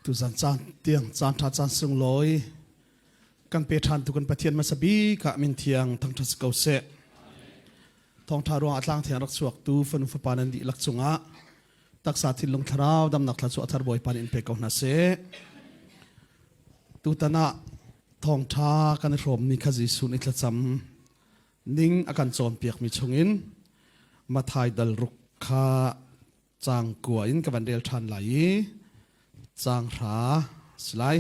Tuzan caan tiang caan ṭha caan sunglawi kan pe ṭhan tu kan Pathian hmasa bik ah min thiang thangṭhat si ko seh. Thawngṭha ruang ah tlang thiang rak chuak tu fanu fapa nan dihlak cungah taksa thinlung thlarau damnak thla cu a thar Bawipa nih in pe ko hna seh. Tutan ah thawngṭha kan i hrawmmi kha Jesuh nih thlacam ning a kan cawnpiakmi chungin Mathai dal ruk kha caang kua in ka van rel ṭhan lai i caang hra si lai.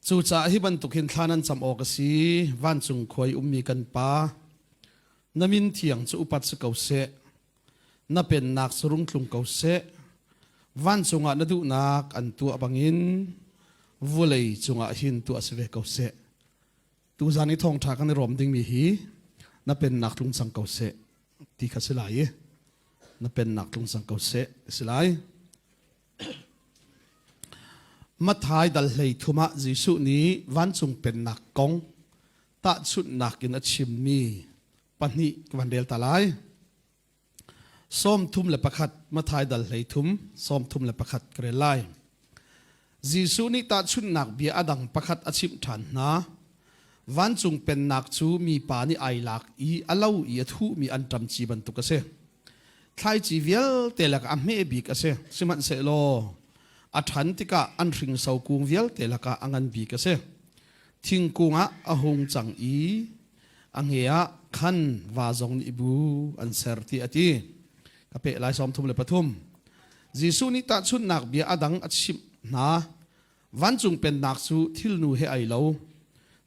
Cucaah hi bantuk hin thla nan cam awk a si. Vancung khua i ummi kan Pa, na min thiang cu upat si ko seh. Na pennak cu rung tlung ko seh. Vancung ah na duhnak an tuah bangin vulei cungah hin tuah si ve ko seh. Tuzan i thawngṭha kan i rawm dingmi hi na pennak tlung cang ko seh ti kha si lai i na pennak tlung cang ko seh ti si lai. Matthai dal hlei thum ah Jesuh nih vancung pennak kong tahchunhnak in a chimmi pahnih ka van rel ta lai. 31 Matthai dal 13 31 ka rel lai. Jesuh nih tahchunhnak bia a dang pakhat a chimh ṭhan hna. Vancung pennak cu mipa nih ai lak i a lo i a thuhmi anṭam ci bantuk a si. Thlaici vialte lakah a hme bik a si. Sihmanhsehlaw a ṭhan tikah an hringso kung vialte lakah a ngan bik a si. Thingkung ah a hung cang i a nge ah khan va zong nih bu an ser ti a ti. Ka peh lai 33. Jesuh nih tahchunhnak bia a dang a chimh hna. Vancung pennak cu thilnu he ai lo.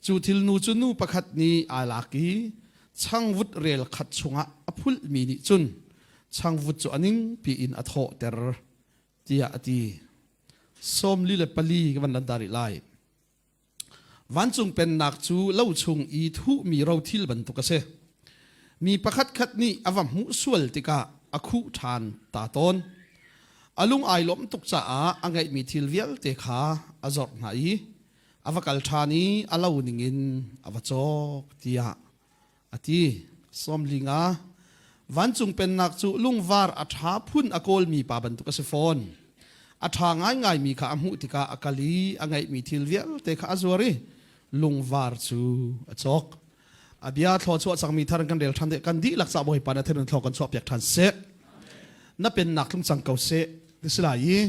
Cu thilnu cu nu pakhat nih aa lak i changvut rel khat chungah a phulhmi nih cun changvut cu a ningpi in a thawhter tiah a ti. 44 ka van lan ta rih lai. Vancung pennak cu lo chung i thuhmi rothil bantuk a si. Mi pakhatkhat nih a va hmuh sual tikah a khuh ṭhan ta tawn. A lung ai lawmh tuk caah a ngeihmi thil vialte kha a zorh hna i a va kal ṭhan i a lo ningin a va cawk tiah a ti. 50 Vancung pennak cu lungvar a ṭha phun a kawlmi pa bantuk a si fawn. A ṭha ngaingaimi kha a hmuh tikah a kal i a ngeihmi thil vialte kha a zuar i lungvar cu a cawk. A bia thluachuah cangmi thar kan rel ṭhan kan dihlak ca Bawipa na thil thlaw kan chuahpiak ṭhan seh. Na pennak tlung cang ko seh ti si lai i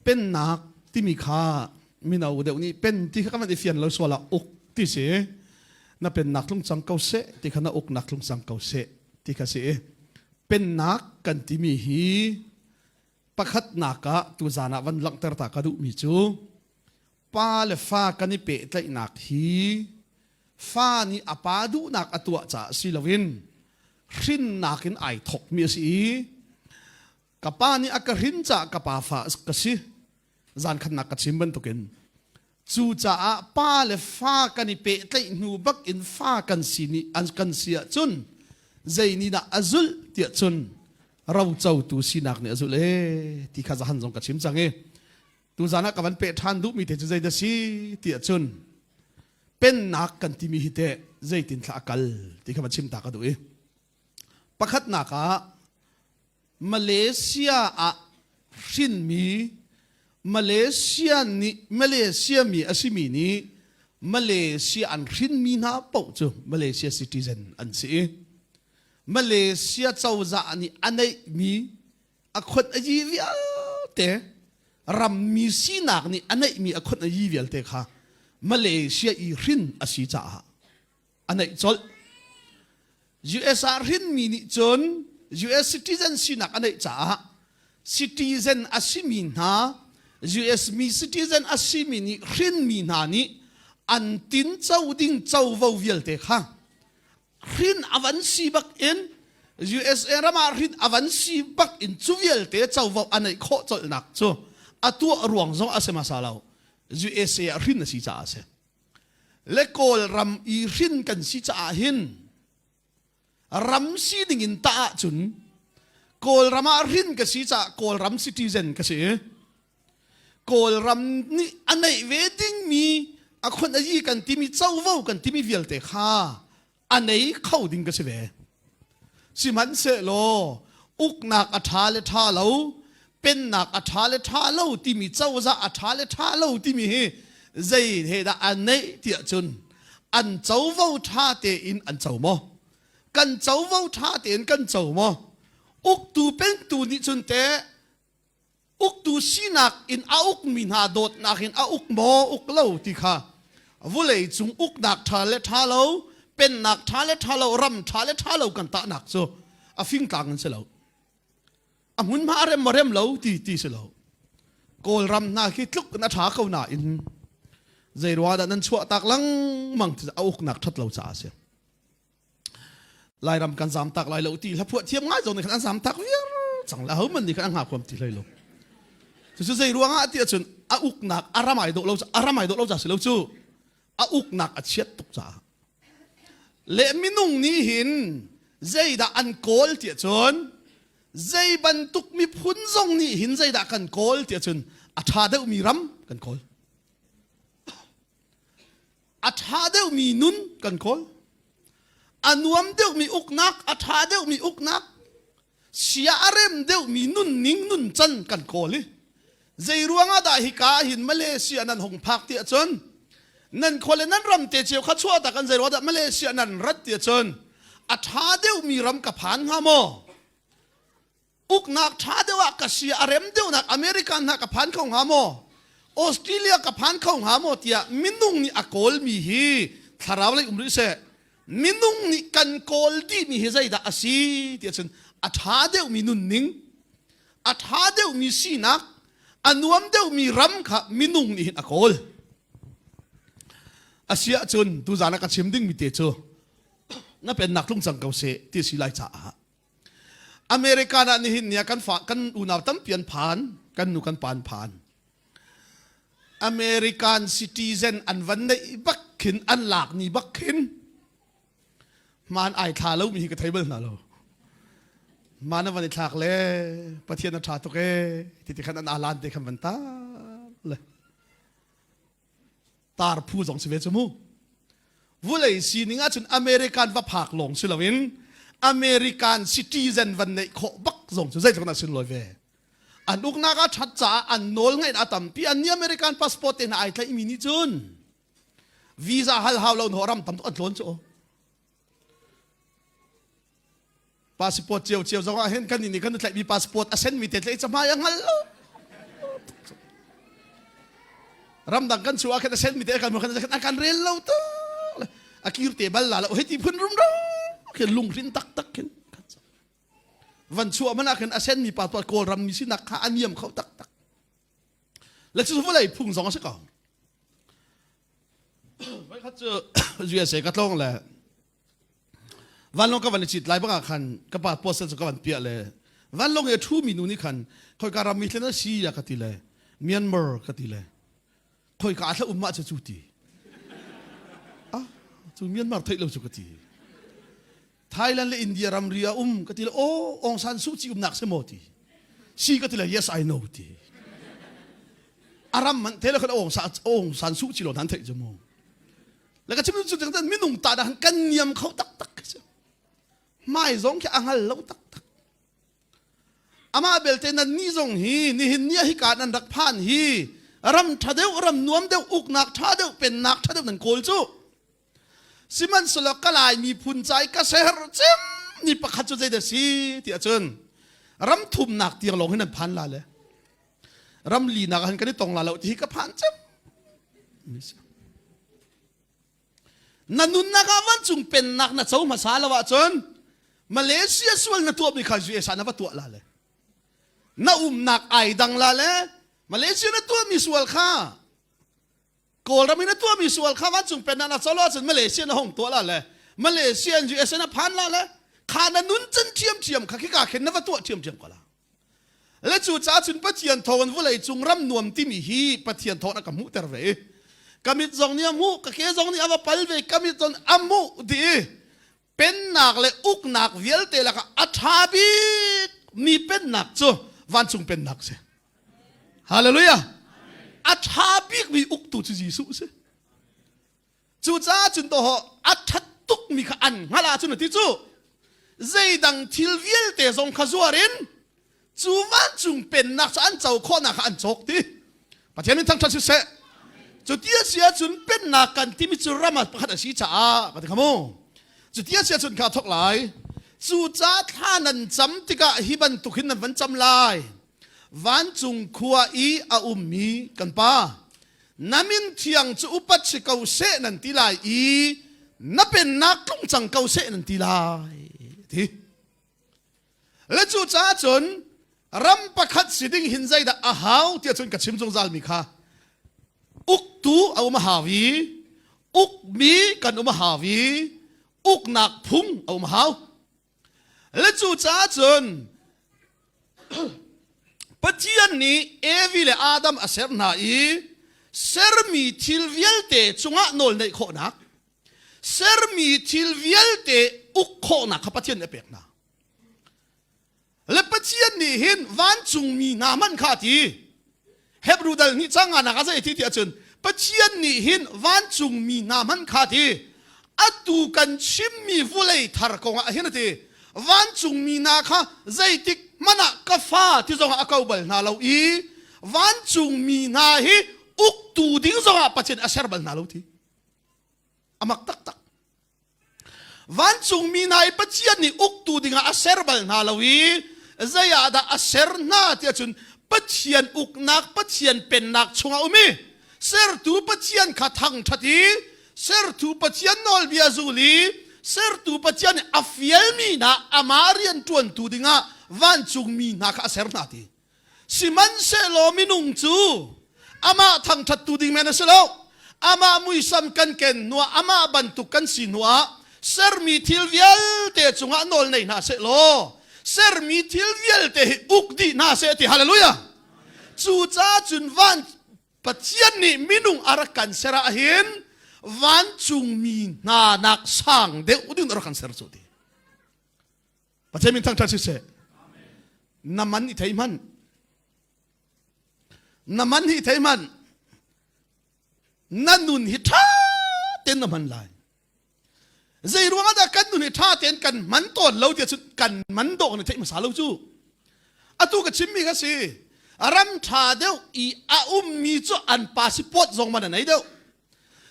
pennak timi kha mino deuh nih pen ti kha kan van i fian lo sual ah uk ti si. Na pennak tlung cang ko seh ti kha na uknak tlung cang ko seh ti kha si i pennak kan timi hi pakhatnak ah tuzan ah van langhter ta ka duhmi cu pa le fa kan i pehtlaihnak hi fa nih a pa duhnak a tuah caah si loin hrinnak in ai thokmi a si i ka pa nih a ka hrin caah ka pa fa ka si zan khatnak ka chim bantukin Cucaah pa le fa kan i pehtlaih hnu bak in fa kan si nih an kan si ahcun zei nih dah a zulh tiah cun rocotu sinak nih a zulh ee ti kha zahan zong ka chim cang i tuzan ah ka van peh ṭhan duhmi te cu zei dah si tiah cun pennak kan timi hi teh zeitin thla a kal ti kha van chim ta ka duh i pakhatnak ah Malaysia ah hrinmi Malaysia nih Malaysia mi a simi nih Malaysia an hrinmi hna paoh cu Malaysia citizen an si i Malaysia cozah nih a neihmi a khon a yi vialte rammi sinak nih a neihmi a khon a yi vialte kha Malaysia i hrin a si caah a neih colh. US ah hrinmi nih cun US citizen sinak a neih caah citizen a simi hna US mi citizen a simi nih hrinmi hna nih an tin co ding covo vialte kha hrin a van si bak in USA ram ah hrin a van si bak in cu vialte covo a neih khawh colhnak cu a tuah ruang zong a si hmasa lo USA ah hrin a si caah a si. Le Kawlram i hrin kan si caah hin ram sining in tah ahcun Kawlram ah hrin ka si caah Kawlram citizen ka si. Kawlram nih a neih ve dingmi a khon a yi kan timi covo kan timi vialte kha a nei kho ding ka si ve. Sihmanhsehlaw uknak a ṭha le ṭha lo, Pennak a ṭha le ṭha lo timi cozah a ṭha le ṭha lo timi hi zei he dah a neih tiah cun an covo ṭha tein an co maw? Kan covo ṭha tein kan co maw? Uktu pengtu nih cun teh uktu sinak in a ukmi hna dawtnak in a uk maw uk lo ti kha vulei cung uknak ṭha le ṭha lo pennak ṭha le ṭha lo ram ṭha le ṭha lo kan tahnak cu a fingtlang in si lo a hmunhma a rem maw rem lo ti ti si lo kawlram hna khi tluk in a ṭha ko nain zei ruah dah nan chuah tak lengmang ti a uknak ṭhat lo caah a si Lairam kan zam tak lai lo ti hla phuah thiam ngai zong nih khan an zam tak viar cang la ho man nih khan an ngah khuam ti hlei lo cucu zei ruangah ti ahcun a uknak a ram ai dawh lo a ram ai dawh lo ca si lo cu a uknak a chiat tuk caah le minung nih hin zeidah an kawl ti ahcun zei bantuk miphun zong nih hin zeidah kan kawl ti ahcun a ṭha deuhmi ram kan kawl a ṭha deuhmi nun kan kawl a nuam deuhmi uknak a ṭha deuhmi uknak sia a rem deuhmi nunning nuncan kan kawl i zei ruangah dah hika ah hin Malaysia nan hung phak ti ahcun nan khua le nan ram te cio kha chuah tak an zei ruangah dah Malaysia nan rat ti ahcun a ṭha deuhmi ram ka phan hnga maw Uknak ṭha deuh ah ka si a rem deuhnak America hna ka phan kho hnga maw? Australia ka phan kho hnga maw tiah minung nih a kawlmi hi thlarau lei um rih seh. Minung nih kan kawl dihmi hi zeidah a si ti ahcun a ṭha deuhmi nunning, a ṭha deuhmi sinak, a nuam deuhmi ram kha minung nih hin a kawl. A si ahcun tuzaan ah ka chim dingmi te cu na pennak tlung cang ko seh ti a si lai caah American ah nihin ni ah kan fa kan unau tampi an phan kan nu kan pa an phan American citizen an van neih bak khin an lak ni bak khin man ai thla lo mi hi ka thei bal hna lo man a van i thlak le Pathian a tha tuk e ti ti khan an alan te khan van tar le Tar phu zong si ve cu mu. Vulei sining ahcun American va phak lawng si loin American citizen van neih khawh bak zong cu zeitluk dah sunlawi ve. An uknak a ṭhat caah an nawl ngaih a tampi. An nih American passport te hna ai tlaihmi nih cun visa hal hau lo ram tam tuk an tlawn cu. Passport cio cio zong ah hin kan nih kan tlaihmi passport a senmi te tlaih cahmai a hngal lo. Ramdang kan chuah khan a senmi te kan khan a kan rel lo to. A kir te bal la lo hei ti phun rum ro khin lunghrin tak tak khin van chuah mana khin a senmi passport Kawlram mi sinak kha a niam kho tak tak. Le cu vawlei phung zong a si ko. Voikhat cu USA ka tlawng le Vanlawng ka van i cit lai bangah khan ka pa postal cu ka van piah le vanlawng i a ṭhumi nu nih khan khoika ram mi thlen a si ya ka ti le Myanmar ka ti le khoika ah thla um mah cu cu ti ah cu Myanmar theih lo cu ka ti Thailand le India ramri ah um ka ti le oh Aung San Suu Kyi umnak si maw ti si ka ti le yes I know ti a ram man the le khan Aung San Aung San Suu Kyi lo nan theih cu mu Le ka chim cu cu minung ta dah kan niam kho taktak si. Hmai zong khi a hngal lo taktak. Amah belte nan ni zong hi nihin ni hi ka nan rak phan hi ram tha deuh ram nuam deuh uknak tha deuh pennak tha deuh nan kawl cu. Sihmanhsehlaw ka Lai miphun ca i ka ser cem ni pakhat cu zeidah si ti ahcun ram thumnak tiang lawng hin nan phan la le ram linak ah hin kan i tong la lo ti hi ka phan cem. Na nunnak ah vancung pennak na co hmasa lo ahcun Malaysia sual na tuahmi kha USA na va tuah la le na umnak ai dang la le Malaysia na tuahmi sual kha Kawlram in na tuahmi sual kha vancung pennak na co lo ahcun Malaysia na hong tuah la le Malaysia in USA na phan la le kha na nun can ṭhiamṭhiam kha khika khin na va tuah ṭhiamṭhiam ko la. Le cu caah cun Pathian thawngin vawlei cung ram nuam timi hi Pathian thawng a ka hmuhter ve i ka mit zong nih a hmuh ka ke zong nih a va pal ve ka mit zong a hmuh dih i pennak le uknak vialte lakah a ṭha bik mi pennak cu vancung pennak si. Hallelujah! A ṭha bik mi uktu cu Jesuh si. Cucaah cun tawh a ṭhat tukmi kha an hngalh ahcun a ti cu zeidang thil vialte zong kha zuar in Cu vancung pennak cu an co khawhnak kha an cawk ti. Pathian min thangṭhat siseh. Cu ti a si ahcun pennak kan timi cu ram ah pakhat a si caah ka ti kha mu. Cu ti a si ahcun kha thok lai. Cu ca thla nan cam tikah hi bantuk hin nan van cam lai. Vancung khua i a ummi kan pa, na min thiang cu upat si ko seh nan ti lai i na pennak tlung cang ko seh nan ti lai. Ti. Le cu caah cun ram pakhat si ding hin zeidah a hau tiah cun ka chim zungzal mi kha uktu a um a hau i ukmi kan um a hau i uknak phung a um a hau. Le cu caah cun Pathian nih Evi le Adam a ser hna i sermi thil vialte cungah nawl neih khawhnak sermi thil vialte uk khawhnak kha Pathian nih a pek hna. Le Pathian nih hin vancungmi hna hmanh kha a ti. Hebrew dal nih cang nak ah zei ti ti ahcun Pathian nih hin vancungmi hna hmanh kha ti atu kan chimmi vulei thar kong ah hin a ti vancungmi hna kha zeitik hmanh ah ka fa ti zongah a ko bal hna lo i vancungmi hna hi uktu ding zongah Pathian a ser bal hna lo ti a mak taktak vancungmi hna i Pathian nih uktu dingah a ser bal hna lo i zei ah dah a ser hna tiah cun Pathian uknak Pathian pennak chungah um i sertu Pathian kha thangṭhat i sertu Pathian nawlbia zul i sertu Pathian nih a fialmi hna amah rian ṭuantu dingah vancungmi hna kha a ser hna ti Sihmanhsehlaw minung cu amah thangṭhattu ding men a si lo. Amah muisam kan ken hnuah, amah bantuk kan si hnuah sermi thil vialte cungah nawl nei hna seh law sermi thil vialte hi uk dih hna seh ti hallelujah. Cucaah cun van Pathian nih minung a rak kan ser ah hin vancungmi hna nak sang deuh ding a rak kan ser cu ti. Pathian min thangṭhat siseh. Na man i thei hmanh. Na man hi thei hmanh. Na nun hi ṭha tein na hman lai. Zei ruangah dah kan nun hi ṭha tein kan hman tawn lo tiah cun kan man dawh kan i theih hmasa lo cu. Atu ka chimmi kha si. Ram ṭha deuh i a ummi cu an passport zong man a nei deuh.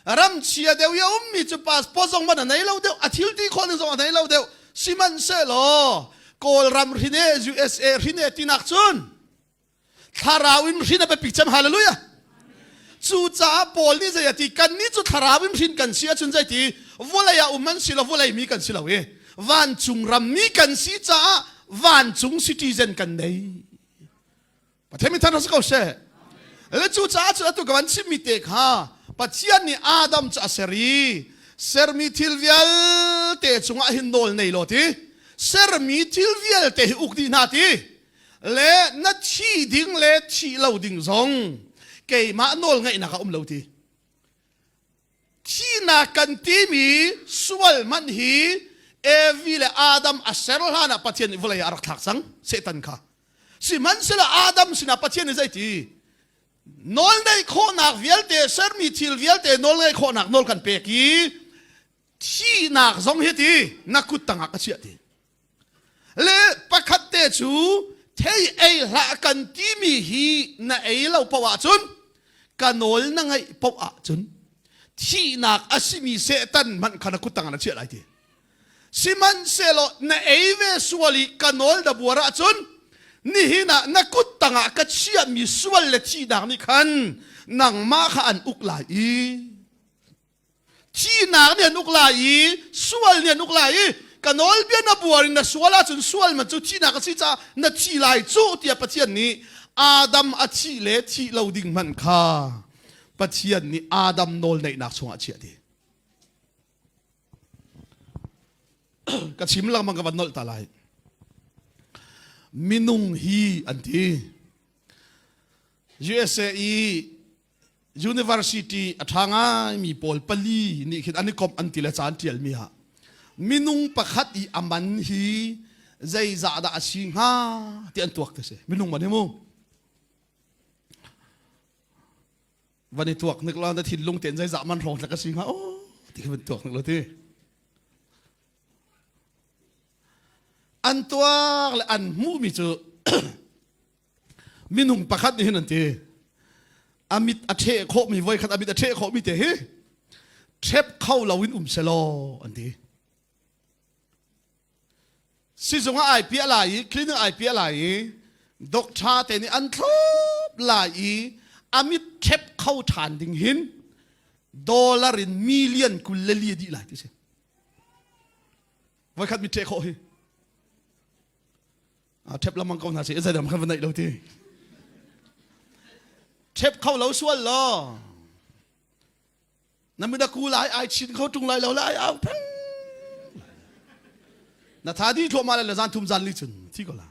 Ram chia deuh i a ummi cu passport zong man a nei lo deuh, a thil ti khawh ning zong a nei lo deuh. Sihmanhsehlaw Kawlram hrine USA hrine tinak cun thlarau in hrin a biapi cem hallelujah. Cucaah Paul nih zei a ti kannih cu thlarau in hrin kan si ahcun zei ti vawlei ah um an si lo vawlei mi kan si lo i vancung ram mi kan si caah vancung citizen kan nei. Pathian min thang si ko seh. Le cu caah cu atu ka van chimmi te kha Pathian nih Adam cu a ser i sermi thil vialte cungah hin nawl nei law ti sermi thil vialte hi uk dih hna ti le na thi ding le thi lo ding zong keimah nawl ngeihnak a um lo ti Thihnak kan timi sual hmanh hi Evi le Adam a ser hlan ah Pathian nih vawlei ah a rak thlak cang Satan kha. Sihmanhsehlaw Adam sinah Pathian nih zeiti nawlneih khawhnak vialte sermi thil vialte nawlngeih khawhnak nawl kan pek i thihnak zong hi ti na kut tangah ka chiah ti. Le pakhat te cu thei ei hlah kan timi hi na ei lo paoh ahcun ka nawl na ngaih paoh ahcun thihnak a simi Satan hmanh kha na kut tangah na chiah lai ti. Sihmanhsehlaw na ei ve sual i ka nawl na buar ahcun nihin ah na kut tangah ka chiahmi sual le thihnak nih khan nangmah kha an uk lai i Thihnak nih an uk lai i sual nih an uk lai i ka nawlbia na buar in na sual ahcun sual man cu thihnak a si caah na thi lai cu tiah Pathian nih Adam a thih le thih lo ding hmanh kha Pathian nih Adam nawl neihnak chungah a chiah ti. Ka chim lengmang ka van nolh ta lai. Minung hi an ti. USA i University a ṭha ngaimi pawl pali nih khin an i komh an ti le ca an ṭialmi ah minung pakhat i a man hi zeizah dah a si hnga ti an tuak ti si minung man hi mu van i tuak nik la na thinlung tein zeizah man hrawng tlak a si hnga oh ti khi van tuak nik lo ti an tuak le an hmuhmi cu. Minung pakhat nih hin an ti. A mit a ṭheh khawhmi voikhat a mit a ṭheh khawhmi te hi ṭhep kho loin um selaw an ti. Sizung ah ai piah lai i clinic ai piah lai i doctor te nih an thlop lai i a mit ṭhep kho ṭhan ding hin dollar in million 24 dih lai ti si. Voikhat mit ṭheh khawh hi. A ṭhep lamang ko hna si zeidang kan va neih lo ti. Ṭhep kho lo sual law. Na mit a ku lai ai chin kho ṭung lai lo le ai au peng. Na tha di thluahmah le zan thum zan li cun thi ko la.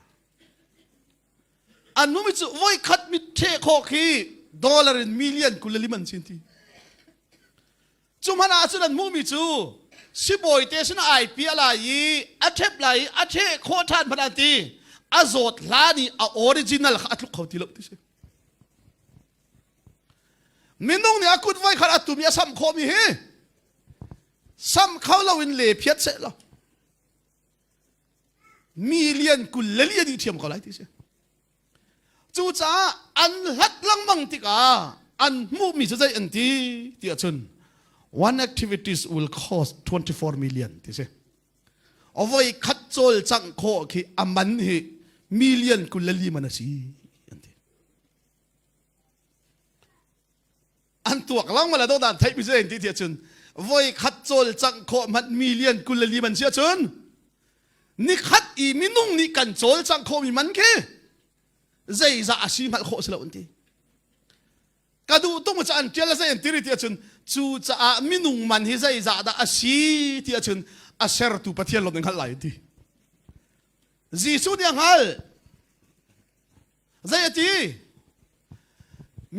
An mumi cu voi khat mit ṭheh khawh khi dollar in million 25 man chin ti. Cu hmanh ah cun an hmuhmi cu sibawi te sin ai piah lai i a ṭhep lai i a ṭheh khawh ṭhan hmanh an ti. A zawt hlan i a original kha a tluk kho ti lo ti si. Minung nih a kut voi khat a tum i a samh khawhmi hi samh kho loin le phiat seh law million 24 a dih ṭhiam ko lai ti si. Cucaah an hlat lengmang tikah an hmuhmi cu zei an ti ti ahcun one activities will cost 24 million ti si. Voi khat cawlcangh khawh khi a man hi million 24 man a si an ti. An tuak lang mala do dan theih mi zei ti ti ahcun voi khat cawlcangh khawh hmanh million 24 man si ahcun nikhat i minung nih kan cawlcangh khawhmi man khi zeizah a si hngalh khawh si lo an ti. Ka duh tung cu an ṭial zei an ti ti ahcun cu caah minung man hi zeizah dah a si ti ahcun a sertu Pathian lawng nih hngalh lai an ti. Jesuh nih a hngalh. Zei a ti?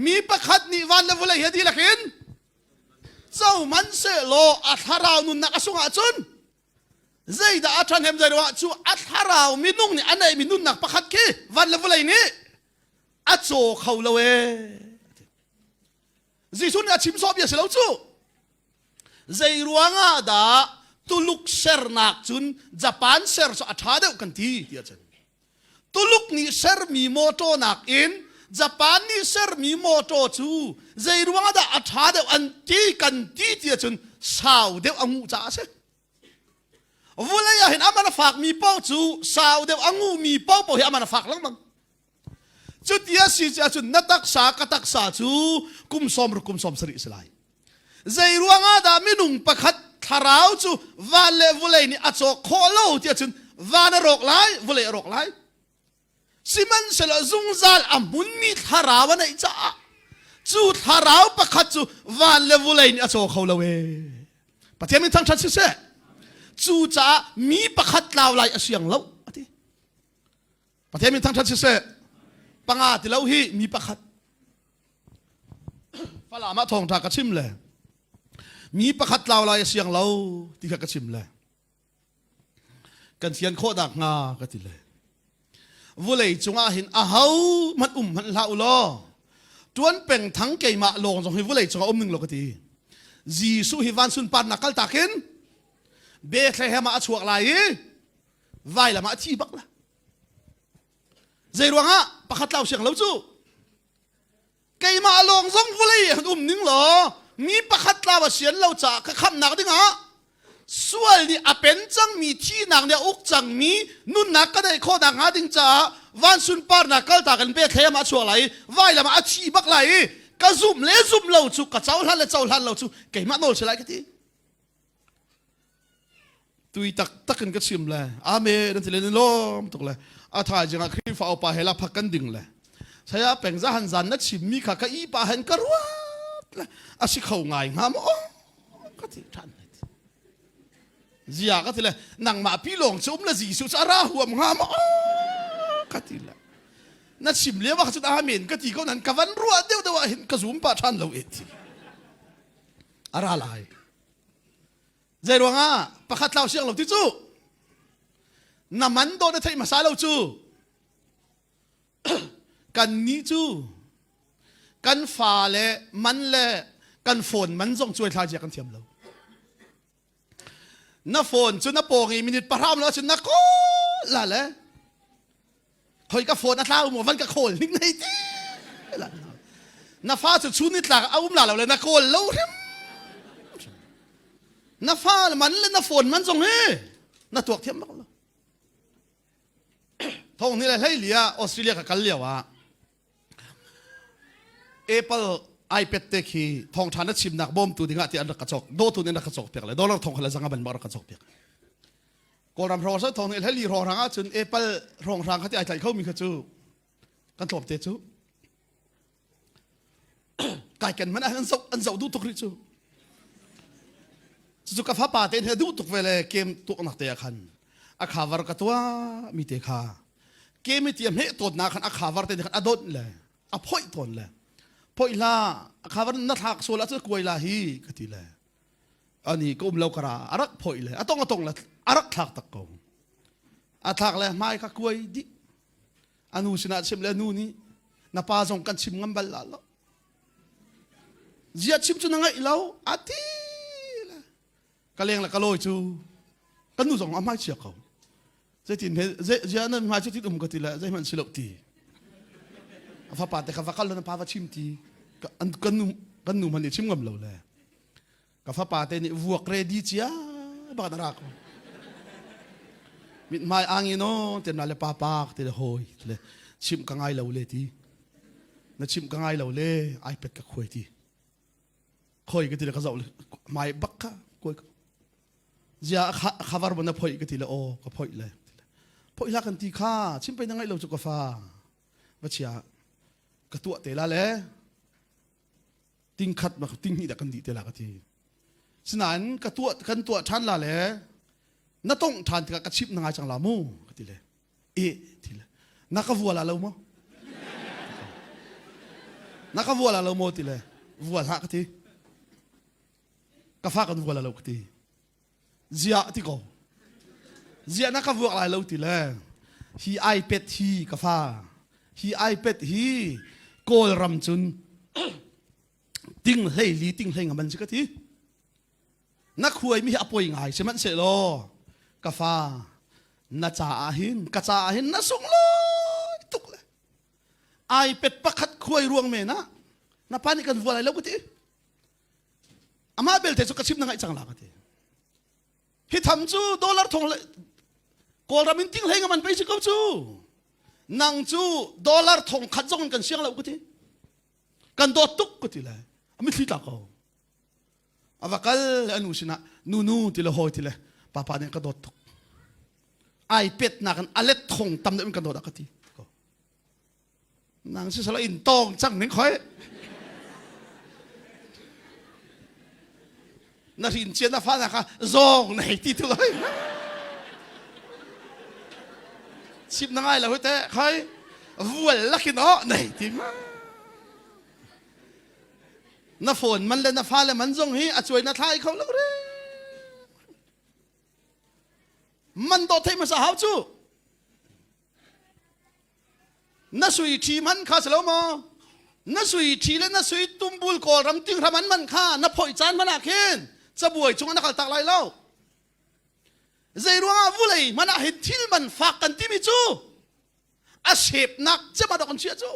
Mi pakhat nih van le vawlei he dihlak in co man sehlaw a thlarau nunnak a sung ahcun zeidah a ṭhahnem zei ruangah cu a thlarau minung nih a neihmi nunnak pakhat khi van le vawlei nih a caw kho lo ee. Jesuh nih a chim sawh bia si lo cu. Zei ruangah dah Tuluk sernak cun Japan ser cu a ṭha deuh kan ti ti ahcun Tuluk nih sermi mawṭaw nakin Japan nih sermi mawṭaw cu zei ruangah dah a ṭha deuh an ti kan ti ti ahcun sau deuh a nguh caah a si. Vulei ah hin a man a fakmi paoh cu sau deuh a nguhmi paohpaoh hi a man a fak lengmang. Cuti a si ahcun na taksa ka taksa cu kum 60 kum 70 si lai. Zei ruangah dah minung pakhat thlarau cu van le vulei nih a cawk khawh lo ti ahcun van a rawk lai, vulei a rawk lai. Sihmanhsehlaw zungzal a hmunmi thlarau a neih caah cu thlarau pakhat cu van le vulei nih a caw kho lo ee. Pathian min thangṭhat siseh. Cucaah mi pakhat tlau lai a siang lo a ti. Pathian min thangṭhat siseh. Panga ti lo hi mi pakhat. Falam ah thawngṭha ka chim le mi pakhat tlau lai a siang lo ti kha ka chim le kan fian khawh dak hnga ka ti le vulei cungah hin aho hmanh um hmanh hlah u law tuan peng thang keimah lawng zong hi vulei cungah um ning law ka ti Jesuh hi van sunparnak kal takin Bethlehem ah a chuak lai i vailam ah a thi bak la zei ruangah pakhat tlau siang lo cu keimah lawng zong vawlei han um ning law mi pakhat tlau a sian lo caah ka khamnak dingah sual nih a pen cangmi thihnak nih a uk cangmi nunnak ka neih khawh nak hnga ding caah van sunparnak kaltak in Bethlehem ah a chuak lai i vailam ah a thi bak lai i ka zumh le zumh lo cu ka cohlan le cohlan lo cu keimah nawl si lai ka ti Tui taktak in ka chim le amen an ti le lawm tuk le a thaizing ah Khrihfa upa he la phak kan ding le saya peng za han zan na chim mi kha ka i pa hen ka ruat le a si kho ngai hnga maw ka ti than zia ka ti le nangmah pi lawng cu um le Jesuh cu a ra huam hnga maw ka ti le na chim lio ah cun amen ka ti ko nan ka van ruah deuh deuh ah hin ka zum pa than lo e ti a ra lai Zei ruangah pakhat tlau siang lo ti cu na man dawh na theih hmasa lo cu kan nih cu kan fa le man le kan phone man zong cuai thla cia kan thiam lo na phone cu na pawng i minute pahram lo cun na kawl la le. Khoi ka phone a tlau maw van ka khawl ning nei ti. Na fa cu chun ni tlak a um la lo le na kawl lo hrim. Na fa man le na phone man zong hi na tuak thiam bak lo. Thong ni le hlei lia Australia ka kal lio ah Apple iPad te khi thawngṭha na chimnak bawmtu dingah ti an rak ka cawk dawtu nih an rak ka cawk piak le dollar thong kha le zanga ban bak rak ka cawk piak. Kawlram hrawng sa thong nih hlei hrawng hrang ahcun Apple hrawng hrang kha ti ai tlaih kho mi kha cu kan tlawm te cu kai ken man an zoh an zoh duh tuk rih cu. Cucu ka fapa te he duh tuk ve le kem tuaknak te ah khan a khavar ka tuah mi te kha kem i ti a hmeh tawn na khan a khavar te khan a dawt le a phoih tawn le phoih hla a khavar na thlak sual ah cu kuai la hi ka ti le ani ka um lo kara a rak phoih le a tong a tong le a rak thlak tak ko a thlak le hmai kha kuai dih a nu sinah chim le nu nih na pa zong kan chim ngam bal la lo zia chim cu na ngaih lo a ti le ka leng le ka lawi cu kan nu zong a hmai chia ko zeitin he zia nan hmai cu um ka ti le zeihmanh si lo ti a fapa te kha va kal na pa va chim ti kan nu kan nu hmanh nih chim ngam lo le ka fapa te nih vuak ready cia bak na ra ko mithmai angin o te na le pa pa te le hoi le chim ka ngai lo le ti na chim ka ngai lo le iPad ka khuai ti khoi ka ti le ka zoh le mai bak kha koi ka zia khavar bon na phoi ka ti le o ka phoi le phoi la kan ti kha chim pe na ngai lo chu ka fa va chia ka tua te la le ting khat ma ting hnih dah kan dih te la ka ti sinain ka tuah kan tuah ṭhan la le na tongh ṭhan tikah ka chimh na ngai cang la mu ka ti le e ti le na ka vual lo maw na ka vual lo maw ti le vual hlah ka ti ka fa kan vual lo ka ti ziah ti ko ziah na ka vuak lai lo ti le hi iPad hi ka fa hi iPad hi Kawlram cun ting hlei li ting hlei nga man si ka ti na khuai mi hi a poi ngai sihmanhsehlaw ka fa na caah hin ka caah hin na sunglawi tuk le iPad pakhat khuai ruang men ah na pa nih kan vua lai lo ka ti Amah belte cu ka chim na ngaih cang la ka ti. Hi tham cu dollar thong le Kawlram in ting hlei nga man pei si ko cu. Nang cu dollar thong khat zong in kan siang lo ka ti. Kan dawt tuk ka ti le. A mithli tla ko. A va kal le anu sinah nu nu ti le hawi ti le papa nih ka dawt tuk. Ai pet nak in alet thong tam deuh in kan dawt a ka ti. Nang si sala in tong cang ning khoi. Na rin cian na fa na kha zong na hei ti tu loi. Chim na ngai lo te khoi. Vual lakin o na hei ti ma. Na phone man le na fa le man zong hi a cuai na thlai kho lo re. Man do thei masa hau chu. Na sui ṭhi man kha si lo maw? Na sui ṭhi le na sui tumbul Kawlram tinghram an man kha na phoih caan hmanh ah khin cabuai cungah na kal tak lai lo. Zei ruangah vulei hmanh ah hin thil man fak kan timi cu a sepnak cem ah dok an chiah cu.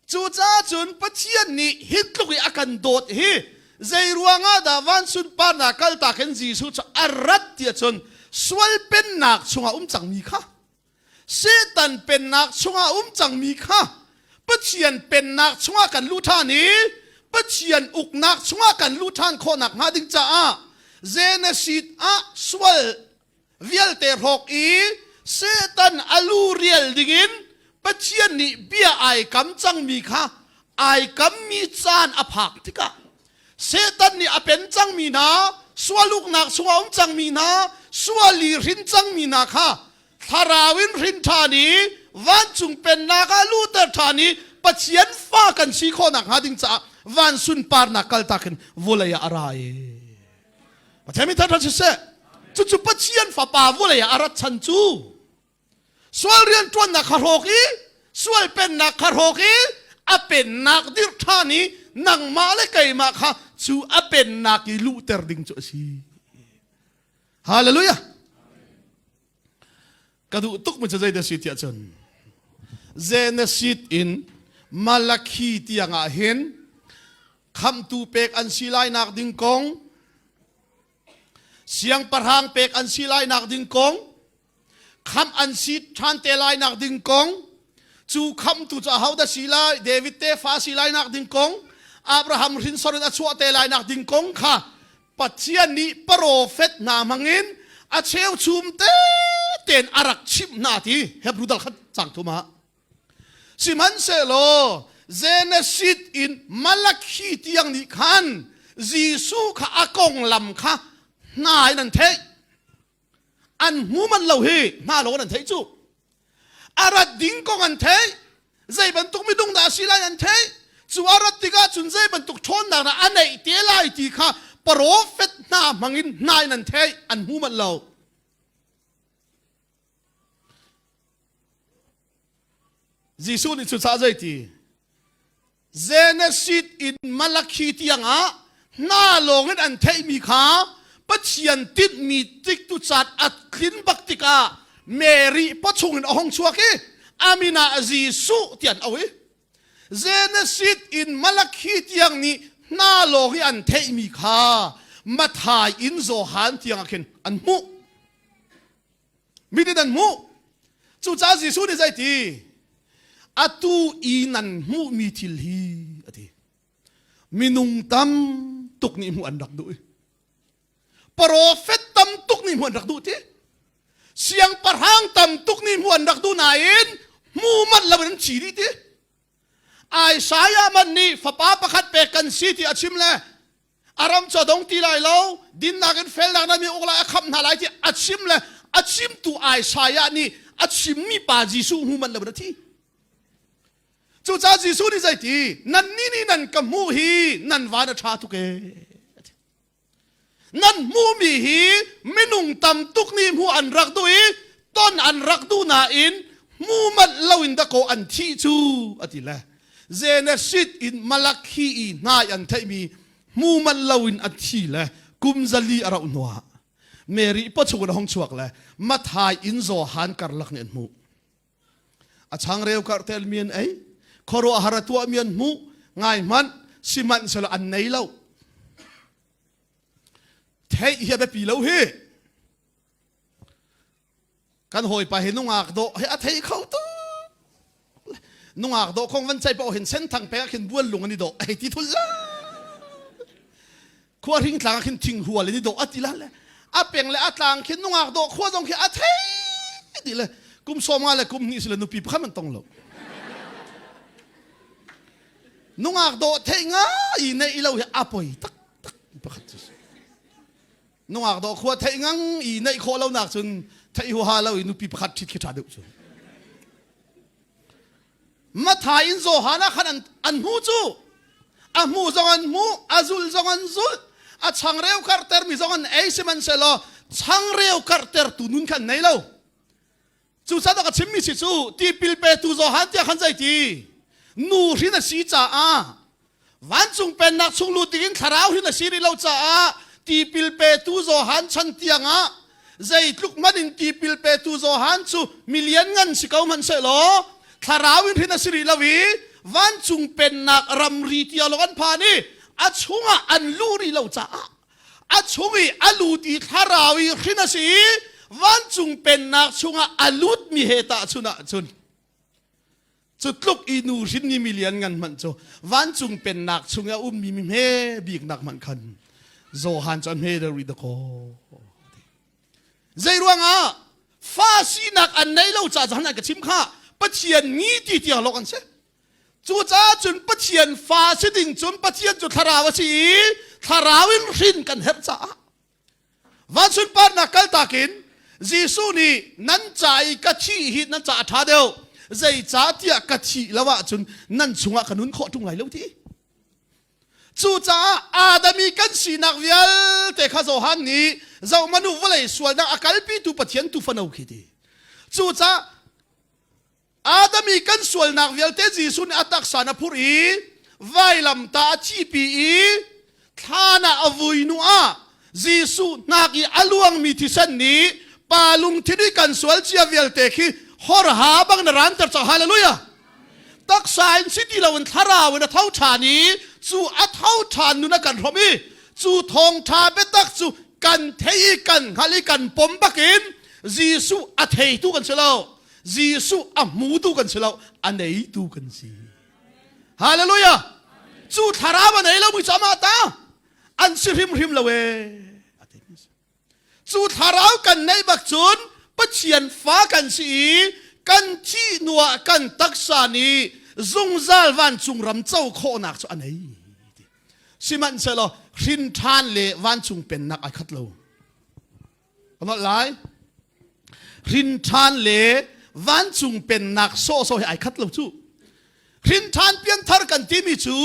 Cucaah cun Pathian nih hi tluk i a kan dawt hi zei ruangah dah van sunparnak kaltak in Jesuh cu a rat ti ahcun sual pennak chungah um cangmi kha Satan pennak chungah um cangmi kha Pathian pennak chungah kan luh ṭhan i Pathian uknak chungah kan luh ṭhan khawh nakhnga ding caah Genesis ah sual vialte hrawk i Satan a lu rial dingin Pathian nih bia ai kam cangmi kha ai kammi caan a phak tikah Satan nih a pen cangmi hna sual uknak chungah um cangmi hna sual i hrin cangmi hna kha thlarau in hrin ṭhan i vancung pennak ah luhter ṭhan i Pathian fa kan si khawh nakhnga ding caah van sunparnak kaltak in vawlei ah a ra i Pathian mi thangṭhat siseh cucu Pathian fapa vawlei ah a rat chan cu sual rianṭuannak kha hrawk i sual pennak kha hrawk i a pennak dirh ṭhan i nangmah le keimah kha cu a pennak i luhter ding cu a si. Hallelujah. Ka duh tuk mi cu zei dah si tiah cun Genesis in Malakhi tiang ah hin khamhtu pek an si lai nak ding kong siangpahrang pek an si lai nak ding kong khamh an si ṭhan te lai nak ding kong cu khamhtu cu ahodah si lai David tefa si lai nak ding kong Abraham hrinsor in a chuah te lai nak ding kong kha Pathian nih profet hna hmangin a cheuchum tein a rak chimh hna ti Hebrew dal khat cang thum ah sihmanhsehlaw Genesis in Malakhi tiang nih khan Jesuh kha a konglam kha hna in an theih an hmu man lo hi hna lo an theih cu a rat ding kong an theih zei bantuk minung dah a si lai an theih cu a rat tikah cun zei bantuk ṭhawnnak dah a neih te lai ti kha profet hna hmangin hna in an theih an hmu manh lo Jesuh nih cucaah zeiti Genesis in Malakhi tiangah hna lawngin an theihmi kha Pathian tinhmi tiktu caan a tlin bak tikah Mary pawchung in a hung chuak i a min ah Jesuh ti an auh i Genesis in Malakhi tiang nih hna lawng i an theihmi kha Matthai in Johan tiang ah khin an hmuh. Mit in an hmuh. Cucaah Jesuh nih zeiti? Atu i nan hmuhmi thil hi a ti. Minung tam tuk nih hmuh an rak duh i profet tam tuk nih hmuh an rak duh ti. Siangpahrang tam tuk nih hmuh an rak duh nain hmu manh lo in an thi dih ti. Isaiah man nih fapa pakhat pek kan si ti a chim le a ram cu a dong ti lai lo dinnak in felnak na mi uk lai a khamh hna lai ti a chim le a chimtu Isaiah nih a chimmi pa Jesuh hmu manh lo in a thi cucaah Jesuh nih zeiti nan nih nih nan ka hmuh hi nan van a ṭha tuk ee nan hmuhmi hi minung tam tuk nih hmuh an rak duh i ton an rak duh nain hmu manh loin dakaw an thih cu a ti le Genesis in Malakhi i hnai an theihmi hmu manh loin an thi le kum 400 a rauh hnuah Mary pawchung in a hung chuak le Matthai in Johan karlak nih an hmuh. A changreu karhtel mi an ei, khuaruahhar a tuahmi an hmuh, ngai hmanh, sihmanhsehlaw an nei lo. Theih hi a biapi lo hi. Kan hawipa hi nungak dawh hi a thei kho tuk. Nungak dawh kong van ceih paoh hin senthang pek ah khin bual lung an i dawh hei ti thul la. Khua hring tlang ah khin thing hual in i dawh a ti la le a peng le a tlang khin nungak dawh khua zong khi a thei ti le kum 50 le kum hnih si le nupi pakhat man tong lo. Nungak dawh theih nga i neih lo hi a poi tak tak pakhat cu si. Nungak dawh khua theih ngang i neih khawh lo nak cun theih huaha lo i nupi pakhat ṭhit khi ṭha deuh cu. Matthai in Johan ah khan an, an hmu cu a hmu zong an hmu a zul zong an zulh a changreu karhtermi zong an ei sihmanhsehlaw changreu karhtertu nun kha an nei lo Cucaah ka chimmi si cu tipil petu Johan tiah khan zeiti nu hrin a si caah vancung pennak chung lut dingin thlarau hrin a si rih lo caah tipil petu Johan chan tiangah zeitluk hmanh in tipil petu Johan cu milian ngan si ko hmanh sehlaw thlarau in hrin a si rih lo i vancung pennak ramri tiang lawng an phan i a chungah an luh rih lo caah a chung i a lut i thlarau i hrin a si i vancung pennak chungah a lutmi he tahchun ahcun cu tluk i nu hrin ni milian ngan hmanh cu vancung pennak chung i a ummi mi hme biknak hmanh khan Johan cu a hme deuh rih dakaw zei ruangah fa sinak an nei lo caah an ka chim kha Pathian ni ti tiang lawk an si Cucaah cun Pathian fa si ding cun Pathian cu thlarau a si i thlarau in hrin kan herh caah van sunparnak kaltak in Jesuh nih nan ca i ka thih hi nan ca a ṭha deuh zeicahtiah ka thih lo ahcun nan chungah ka nun khawh ṭung lai lo ti. Cucaah Adam i kan sinak vialte kha Johan nih zohmanh u vawlei sualnak a kalpitu Pathian tuufano khi ti. Cucaah Adam i kan sualnak vialte Jesuh nih a taksa in a phurh i vailamtah a thihpi i thlan ah a vui hnu ah Jesuh hnak i a luangmi thisen nih Pa lungthin i kan sual cia vialte khi hor ha bang na ranter cang. Hallelujah. Taksa in si ti loin thlarau in a tho ṭhan i cu a tho ṭhan nun a kan hrawmh i cu thawngṭha biatak cu kan thei i kan hngalh i kan pom bakin Jesuh a theitu kan si lo. Jesuh a hmutu kan si lo, a neitu kan si. Hallelujah. Cu thlarau a nei lomi cu amah ta an si hrimhrim lo ee. Cu thlarau kan neih bak cun Pathian fa kan si i kan thih hnuah kan taksa nih zungzal vancung ram co khawhnak cu a nei. Sihmanhsehlaw hrin ṭhan le vancung pennak ai khat lo. Ka nolh lai. Hrin ṭhan le vancung pennak sawhsawh hi ai khat lo cu. Hrin ṭhan pianthar kan timi cu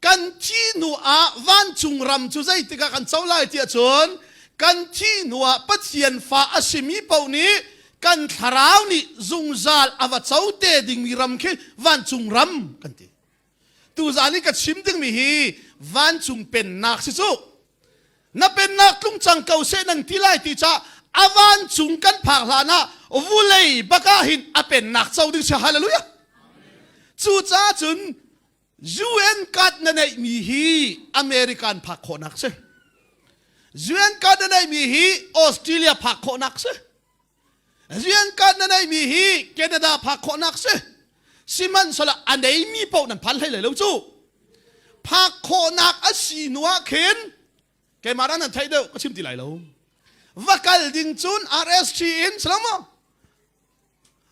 kan thih hnu ah vancung ram cu zeitik ah kan co lai tiah cun kan thih hnu ah Pathian fa a simi paoh nih kan thlarau nih zungzal a va co te dingmi ram khi vancung ram kan ti. Tuzaan i ka chim dingmi hi vancung pennak si cu. Na pennak tlung cang ko seh nan ti lai ti ca a vancung kan phak hlan ah vulei bak ah hin a pennak co ding si hallelujah. Cucaah cun UN card na neihmi hi American phak khawhnak si. UN card na neihmi hi Australia phak khawhnak si. Rian kan na neihmi hi Canada phak khawhnak si. Sihmanhsehlaw a neimi paoh nan phan hlei lai lo cu. Phak khawhnak a si hnu ah khin keimah dah nan theih deuh ka chim ti lai lo. Va kal ding cun RST in salamo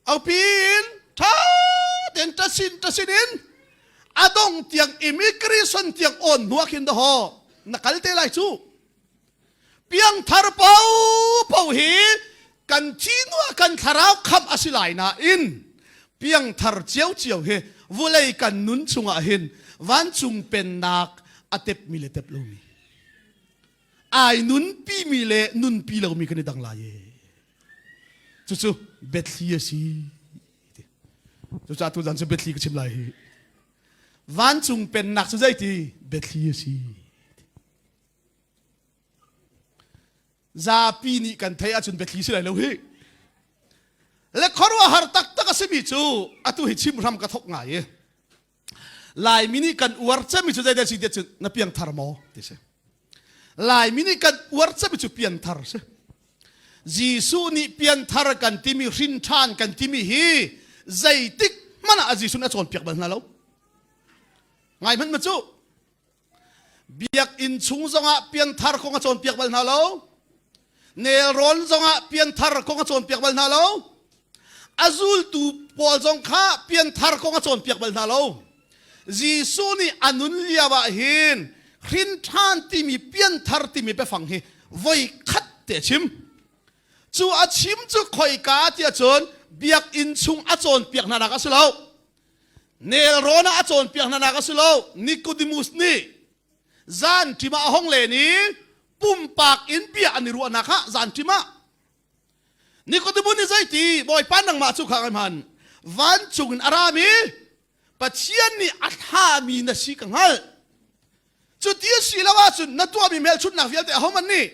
aupi in tha ten tasin tasin in adong tiang immigration tiang on hnu ah khin daho na kal te lai cu. Piangthar paohpaoh hi kan thih ah kan thlarau khamh a si lai nain piangthar ciocio hi vulei kan nun chungah hin vancung pennak a tepmi le tep lomi ai nunpimi le nunpi lomi kan i dang lai e. Cucu biathli a si. Cucaah tuzan cu biathli ka chim lai hi. Vancung pennak cu zeiti biathli a si. Zapi nih kan theih ahcun biathli si lai lo hi. Le khuaruahhar taktak a simi cu atu hi chim hram ka thok ngai i Laimi nih kan uar cemmi cu zeidah si tiah cun na piangthar maw ti si. Laimi nih kan uar cemmi cu pianthar si. Jesuh nih pianthar kan timi hrin ṭhan kan timi hi zeitik hmanh ah Jesuh nih a cawnpiak bal hna lo. Ngai hmanh ma cu Biakinn chung zongah pianthar kong a cawnpiak bal hna lo. Nelrawn zongah pianthar kong a cawnpiak bal hna lo. A zultu pawl zong kha pianthar kong a cawnpiak bal hna lo. Jesuh nih a nun lio ah hin hrin ṭhan timi pianthar timi biafang hi voi khat te a chim. Cu a chim cu khoika tiah cun biakinn chung a cawnpiak hna nak a si lo. Nelrawn ah a cawnpiak hna nak a si lo. Nicodemus nih zan ṭim ah a hong len i pumpak in bia an i ruahnak ah zan ṭim ah Nicodemus nih zeiti Bawipa nangmah cu kha hman vancung in a rami Pathian nih a thlami na si ka hngalh. Cuti a si lo ahcun na tuahmi hmelchunhnak vialte ahohmanh nih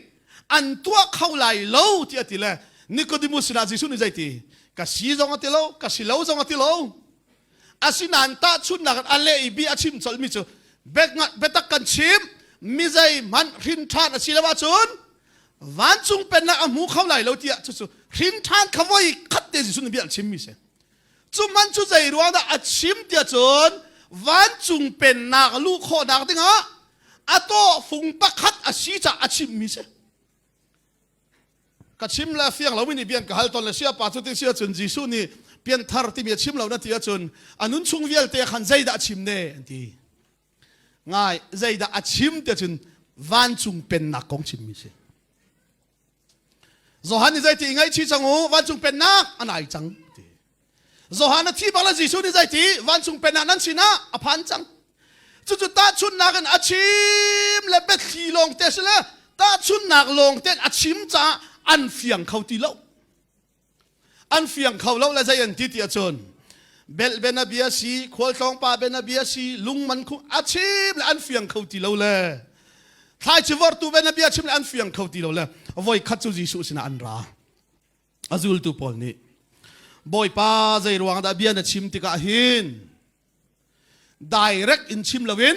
an tuah kho lai lo tiah a ti le Nicodemus sinah Jesuh nih zeiti ka si zong a ti lo ka si lo zong a ti lo asinain tahchunhnak in a leh i bia a chim colhmi cu biatak kan chim mi zeihmanh hrin ṭhan a si lo ahcun vancung pennak a hmu kho lai lo tiah cucu hrin ṭhan kha voi khat te Jesuh nih bia a chimmi si Cu man cu zei ruang dah a chim tiah cun vancung pennak luh khawhnak dingah a tawhfung pakhat a si caah a chimmi si. Ka chim le fiang lomi nih bian ka hal tawn le siapa cu ti si ahcun Jesuh nih pianthar timi a chim lo na ti ahcun a nun chung vialte khan zeidah a chim ne an ti. Ngai zeidah a chim tiah cun vancung pennak kong chimmi si. Johan nih zeiti ngaihchih cang u vancung pennak a nai cang ti. Johan a thi bak le Jesuh nih zeiti vancung pennak nan sinah a phan cang. Cucu tahchunhnak in a chim le biathli lawng te si le tahchunhnak lawng te a chim caah an fiang kho ti lo. An fiang kho lo le zei an ti ti ahcun belh ben a bia si khualtlawng pa ben a bia si lungman khu a chim le an fiang kho ti lo le thlaici vortu ben a bia chim le an fiang kho ti lo le voi khat cu Jesuh sinah an ra. A zultu pawl nih Bawipa zei ruang dah bia na chim tikah hin direct in chim loin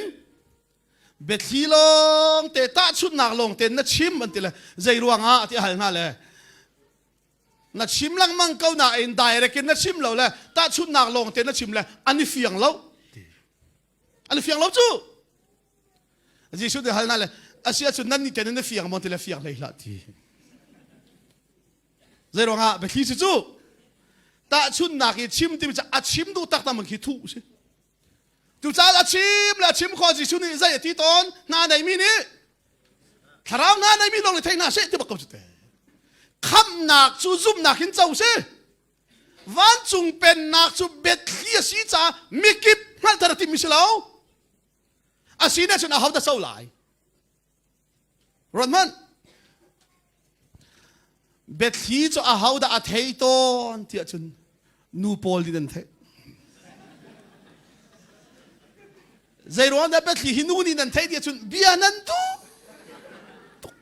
biathli lawng te tahchunhnak lawng te na chim an ti le zei ruangah ti hal hna le na chim lengmang ko nain direct in na chim lo le tahchunhnak lawng te na chim le an i fiang lo an i fiang lo cu Jesuh nih hal hna le a si ahcun nan nih ten na fiang maw ti le fiang hlei hlah ti zei ruangah biathli si cu tahchunhnak i chim timi cu a chim duh taktak man khi thuh si Cucaah a chim le a chim kho Jesuh nih zei a ti tawn hna neimi nih thlarau hna neimi lawng nih thei hna seh ti bak ko cu te. Khamhnak cu zumhnak in co si. Vancung pennak cu biathli a si caah mikip hngalhter a timmi si lo. A si ne cun aho dah co lai? Ruat hmanh. Biathli cu ahodah a thei tawn tiah cun nu pawl nih nan theih. Zei ruang dah biathli hi nu nih nan theih tiah cun bia nan duh tuk.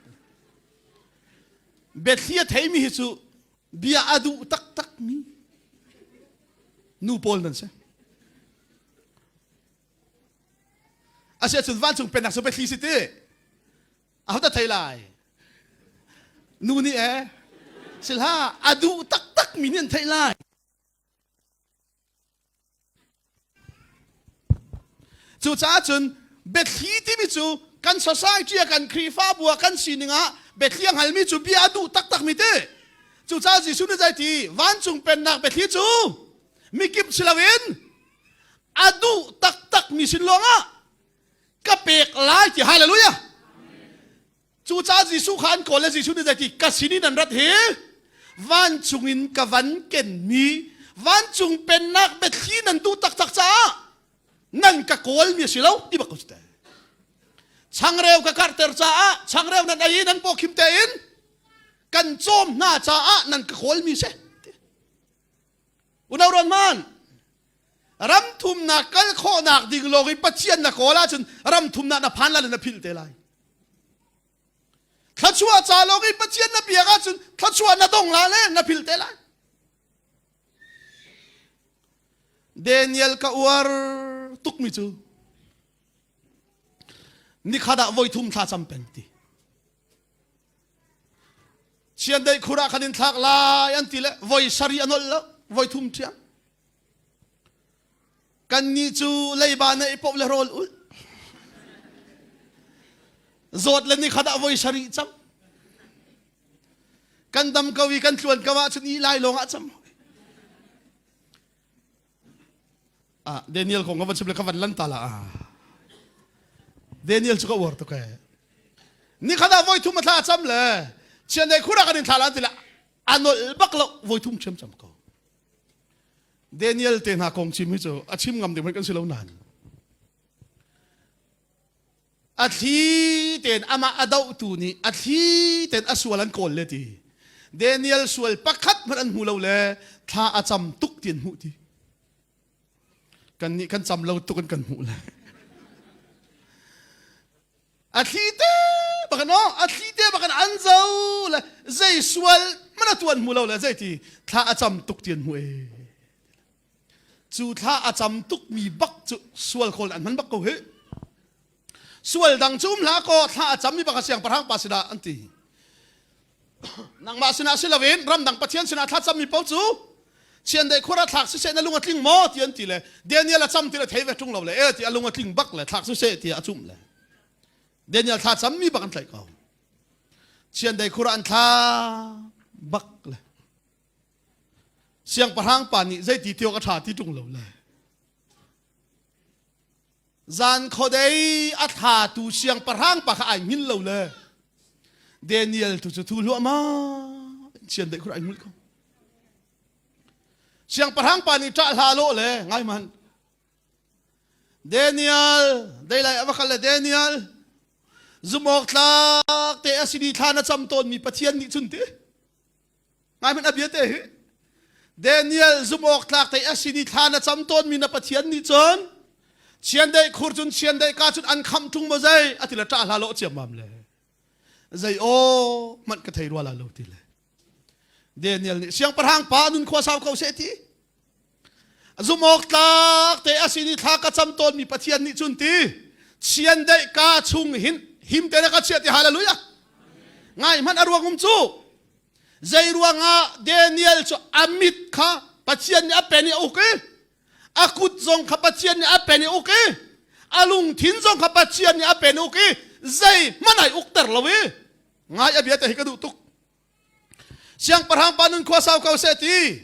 Biathli a theimi hi cu bia a duh taktakmi nu pawl nan si. Asiahcun vancung pennak cu biathli si ti. Ahodah thei lai? Nu nih eh silha a duh taktak mi nih an theih lai. Cucaah cun biathli timi cu kan society ah kan Khrihfabu ah kan sining ah biathli a hngalmi cu bia a duh taktak mi ti. Cucaah Jesuh nih zei ti vancung pennak biathli cu mikip si loin a duh taktak mi sin lawngah ka pek lai ti hallelujah cucaah Jesuh kha an kawl le Jesuh nih zeiti ka sin in an rat hi vancung in ka van kenmi vancung pennak biathli nan duh taktak caah nan ka kawl mi a si lo ti bak ko te changreu ka karhter caah changreu nan ei nan paw khim tein kan cawm hna caah nan ka kawl mi si unau ruan man ram thumnak kal khawhnak ding lawng i Pathian na kawl ahcun ram thumnak na phan lai na philh te lai. Thluachuah ca lawng i Pathian na biak ahcun thluachuah na dong la le na philh te lai. Daniel ka uar tukmi cu nikhat ah voi thum thla cam peng ti. Chiandeih khur ah khan in thlak lai an ti le voi sari a nolh lo voi thum ṭhiam. Kannih cu leiba na i poh le rawl ul. Zawt le nikhat ah voi sarih cam. Kan dam ko i kan tluan ko ahcun i lai lawng ah cam. Ah, Daniel kong ka van chim le ka van lan ta la. Ah. Daniel cu ka uar tuk ee. Nikhat ah voi thum a thla cam le chiandeih khur ah kan in thla la an ti le a nolh bak lo voi thum ṭhiam cam ko. Daniel te hna kong chim hi cu a chim ngam ding kan si lo nain a thli tein amah a dohtu nih a thli tein a sual an kawl le ti Daniel sual pakhat hmanh an hmu lo le thla a cam tuk ti an hmuh ti kan nih kan cam lo tuk in kan hmuh le A thli te bakin aw a thli te bakin an zo le zei sual mana tuan hmu lo le zei ti thla a cam tuk ti an hmu e. Cu thla a cam tuk mi bak cu sual khawl an hman bak ko hi. Sual dang cu um hlah kaw thla a cam mi bak a siangpahrang pa sinah an ti. Nangmah sinah si loin ramdang Pathian sinah thla cam mi paoh cu chiandeih khur ah thlak siseh na lung a tling maw ti an ti le Daniel a cam ti le thei ve ṭung lo le e ti a lung a tling bak le thlak siseh ti a cumh le Daniel thla cam mi bak an tlaih ko chiandeih khur ah an thla bak le siangpahrang pa nih zeiti tiawk a ṭha ti ṭung lo le Zan khuadei a thlatu siangpahrang pa kha ai hngil lo le Daniel tu cu thu hluahmah chiandeih khur ai hngilh ko. Siangpahrang pa nih ṭah hlah lawh le ngai hmanh. Daniel dei lai a va kal le Daniel zumawk tlak te a si ni thla na cam tawn mi Pathian nih cun ti Ngai hmanh a bia te hi. Daniel zumh awk tlak te a sin i thla na cam tawn mi na Pathian nih cun chiandeih khur cun chiandeih ka cun an khamh ṭung maw zei a ti le ṭah hlah lo ciammam le zei aw hmanh ka thei rua la lo ti le. Daniel nih siangpahrang pa nun khua sau ko seh ti. Zumawk tlak te a sin i thla ka cam tawn mi Pathian nih cun ti chiandeih ka chung hin him te na ka chiah ti hallelujah. Ngai hmanh a ruang um cu zei ruangah Daniel cu a mit kha Pathian nih a pen i a uk i a kut zong kha Pathian nih a pen i uk i a lungthin zong kha Pathian nih a pen i uk i zei hmanh ai ukter lo i ngai a bia te hi ka duh tuk siangpahrang pa nun khua sau ko seh ti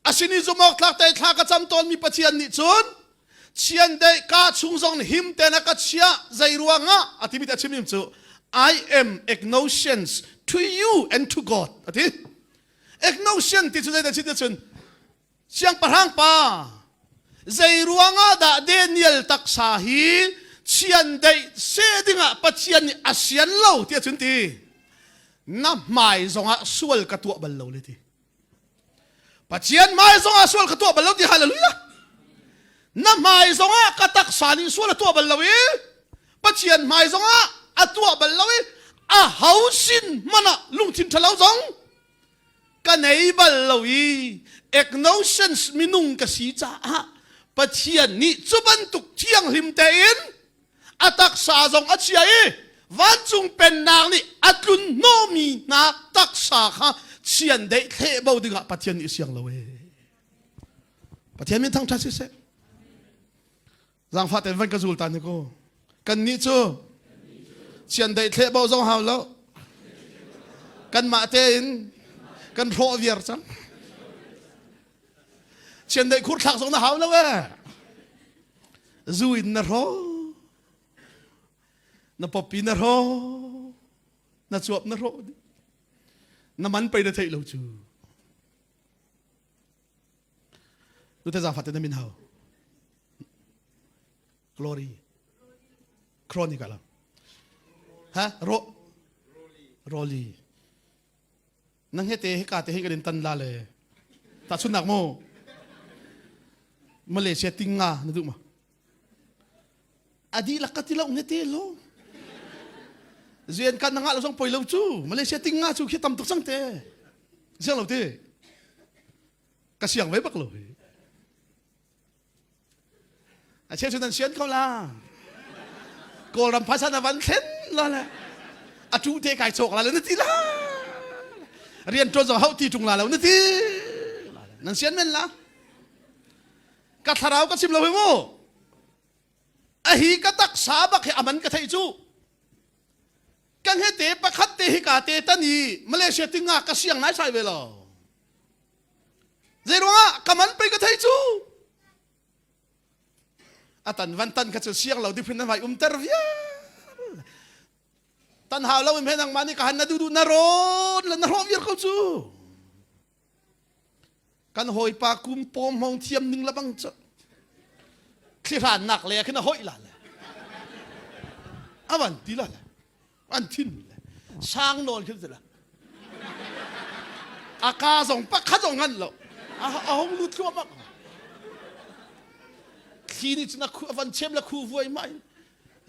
a sin i zumawk tlak te thla ka cam tawn mi Pathian nih cun chiandeih ka chung zong him ten a ka chiah zei ruangah a timi te a chim cu I am acknowledged to you and to God ati acknowledge ti cu zei te cun Siangpahrang pa, zei ruangah dah Daniel taksa hi chiandeih seh dingah Pathian nih a sian lo tiah cun ti. Na hmai zongah sual ka tuah bal lo le ti. Pathian hmai zongah sual ka tuah bal lo ti hallelujah. Na hmai zongah ka taksa nih sual a tuah bal lo i Pathian hmai zongah a tuah bal lo i a ho sin hmanh ah lungthin ṭhalo zong ka nei bal lo i agnostics minung ka si caah Pathian nih cu bantuk thianghlim tein a taksa zong a chia i vancung pennak nih a tlun hnawhmi hna taksa kha chiandeih thleh bo dingah Pathian nih siang lo ee. Pathian min thangṭhat siseh. Zaangfah tein van ka zul ta ni ko. Kannih cu chiandeih thleh bo zong hau lo. Kanmah tein kan hrawh viar cang. Chiandeih khur thlak zong na hau lo ee. Zu in na hrawh. Na popi na hrawh. Na cuap na hrawh. Na man pei na theih lo cu. Tute zaangfah te na min hau. Glory. Chronic alam. Ha? Ro. Roli. Nang he te he ka te he kan in tan la le. Ta chun nak mo. Malaysia tinga na du ma. A dihlak ka ti lo nge te lo. Rian kan na ngah lo zong poi lo cu. Malaysia tinga cu khi tam tuk cang te. Siang lo te. Ka siang ve bak lo hi. A cheu cu nan sian ko la. Kawlram phaisa na van thlen la le. A tu te kai cawk la le na ti la. Rian ṭuan zong hauh ti ṭung la lo na ti. Nan sian men la. Ka thlarau ka chim lo hi mu. A hi ka taksa bak hi aman ka theih cu. Kan he te pakhat te hi ka te tan i Malaysia tinga ka siang nai sai ve lo. Zei ruangah ka man pei ka thei cu. A tan van tan kha cu siang lo diphin na vai umter vial. Tan hau lo in he nangmah nih ka han na duh duh na rawn le na hrawh viar ko cu. Kan hawipa kum pawm hmong thiam ning la bang cu. Thlihrannak le khin a hoih la le. Avan ti la le. An thin le. Sang nawl khin si la. A ka zong pakhat zong ngan lo. A hong lut thluahmah. Thli nih cun a van chem le khu vuai mai.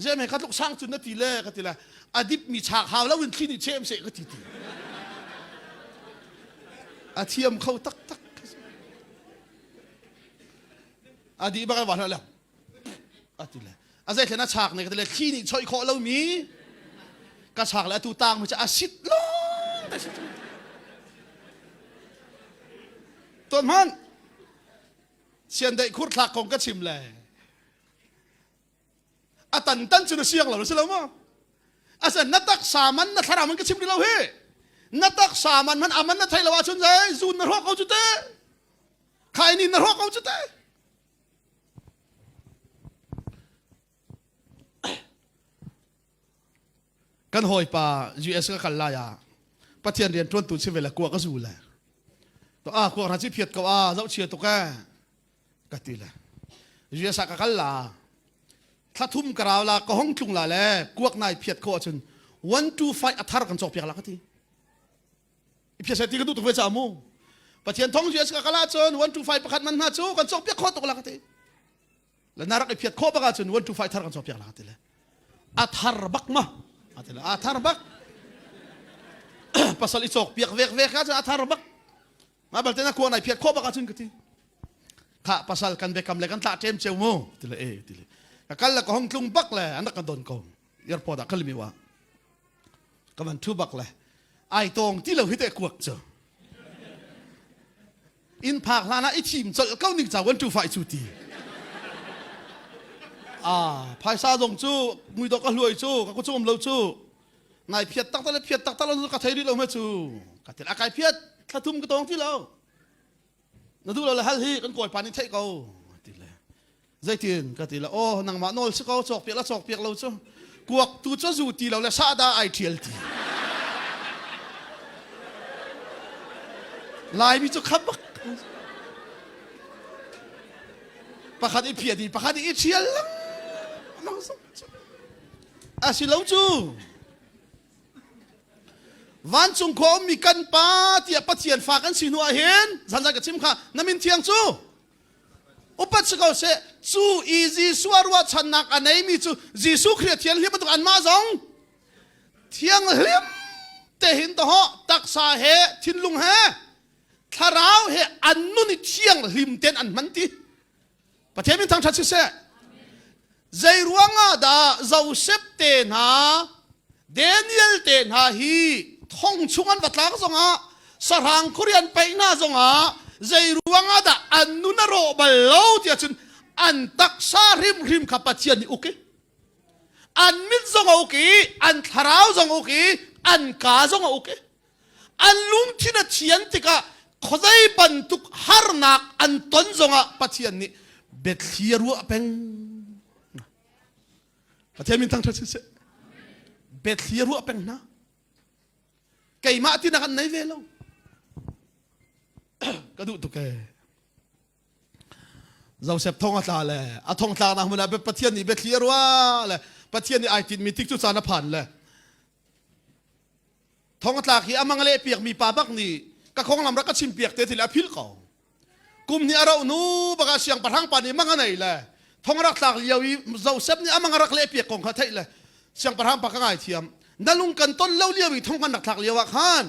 Zem he ka tluk sang cun na ti le ka ti le a dip mi chak hau lo in thli nih chem seh ka ti ti. A thiam kho taktak. A di bak va le a ti le a zei thlen a chak ne ka ti le thli nih choih khawh lomi ka chak le atu tang mi cu a sit long te si tuan hman chiandeih khur thlak kong ka chim le a tan tan cu na siang lo si lo maw asan na taksa man na thlarau man ka chim rih lo hi na taksa man man aman na thei lo ahcun zei zun na hrawk ko cu te khai ni na hrawk ko cu te Kan hawipa US ka kal lai ah Pathian rian ṭuantu si ve le kuak a zu le to a kuak hna ci phiat ko a zohchia tuk e ka ti le US ah ka kal la thla thum ka rau la ka hong tlung la le kuak nai phiat ko ahcun 1 2 5 a thar kan cawk piak la ka ti i phiat ti ka duh tuk ve ca mu Pathian thong US ka kal ahcun 1 2 5 pakhat man hna cu kan cawk piak kho tuk la ka ti le na rak i phiat khawh bak ahcun 1 2 5 thar kan cawk piak la ti le a thar bak ma a ti le a thar bak. Pasal i cawk piak vek vek ah a thar bak. Ma balte na kuang nai phiat khawh bak ahcun ka ti. Kha pasal kan biakam le kan tlah ṭem ceu mu ti le e ti le. Ka kal le ka hong tlung bak le an rak ka don ko. Airport ah kalimi wa. Ka van thu bak le ai tong ti lo hi te kuak cu. Inn phak hlan ah i thim colh ko ning ca wan tu fai cu ti. Ah, phaisa zong cu muidawk a hluai cu ka ku cum lo cu nai phiat taktak le phiat taktak lo ka thei rih lo me cu ka til a kai phiat thla thum ka tong ti lo na duh lo le hal hi kan kawipa nih theih ko ti le zeitin ka ti le oh nangmah nawl si ko cawk piak la cawk piak lo cu kuak tu cu zu ti lo le sahda ai thial ti Laimi cu khap bak pakhat i phiat i pakhat i thial lengmang a si lo cu vancung khua ummi kan pa tiah Pathian fa kan si hnu ah hin zanzan ka chim kha na min thiang cu upat si ko seh cu i Jesuh a ruahchannak a neimi cu Jesuh Khrih a thianghlim bantuk anmah zong thianghlim te hin to taksa he thinlung he thlarau he an nun i thianghlim ten an hman ti Pathian min thangṭhat siseh. Zei ruangah dah Joseph te hna, Daniel te hna hi thong chung an va tlak zongah, sahrang khuari an paih hna zongah, zei ruangah dah an nun a rawh bal lo tiah cun an taksa hrimhrim kha Pathian nih uk i an mit zong a uk i an thlarau zong a uk i an kaa zong a uk i An lungthin a thian tikah khuazei bantuk harnak an ton zongah Pathian nih biathli a ruah peng. Pathian min thangṭhat siseh. Biathli a ruah peng hna. Keimah tinak an nei ve lo. Ka duh tuk ee. Joseph thong a tla le a thong tlaknak hmun ah Pathian nih biathli a ruah le Pathian nih ai tinhmi tik cu caan a phan le Thong a tlak hi a mang leh piak mi pa bak nih ka khonglam rak ka chim piak te thil a phil ko. Kum nih a rauh nu baka siangpahrang pa nih mang a nei le thong a rak tlak lio i Joseph nih a mang a rak leh piak kong kha theih le siangpahrang pa ka ngaithiam na lung kan ton lo lio i thong kan rak thlak lio ah khan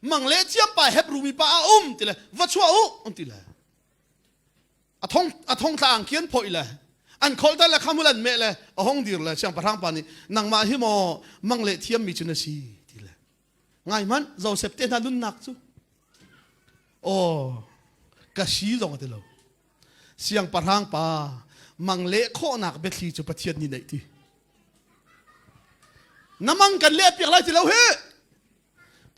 mang leh ciam pa Hebrew mi pa a um ti le va chuah u an ti le a thong a thong thla ang kian phoi le an khol ta le khamul an meh le a hong dir le siangpahrang pa nih nangmah hi maw mang le thiam mi cu na si ti le ngai hmanh Joseph te hna nunnak cu aw ka si zong a ti lo siangpahrang pa mang le khawhnak biathli cu Pathian nih neih ti na mang kan leh piak lai ti lo hi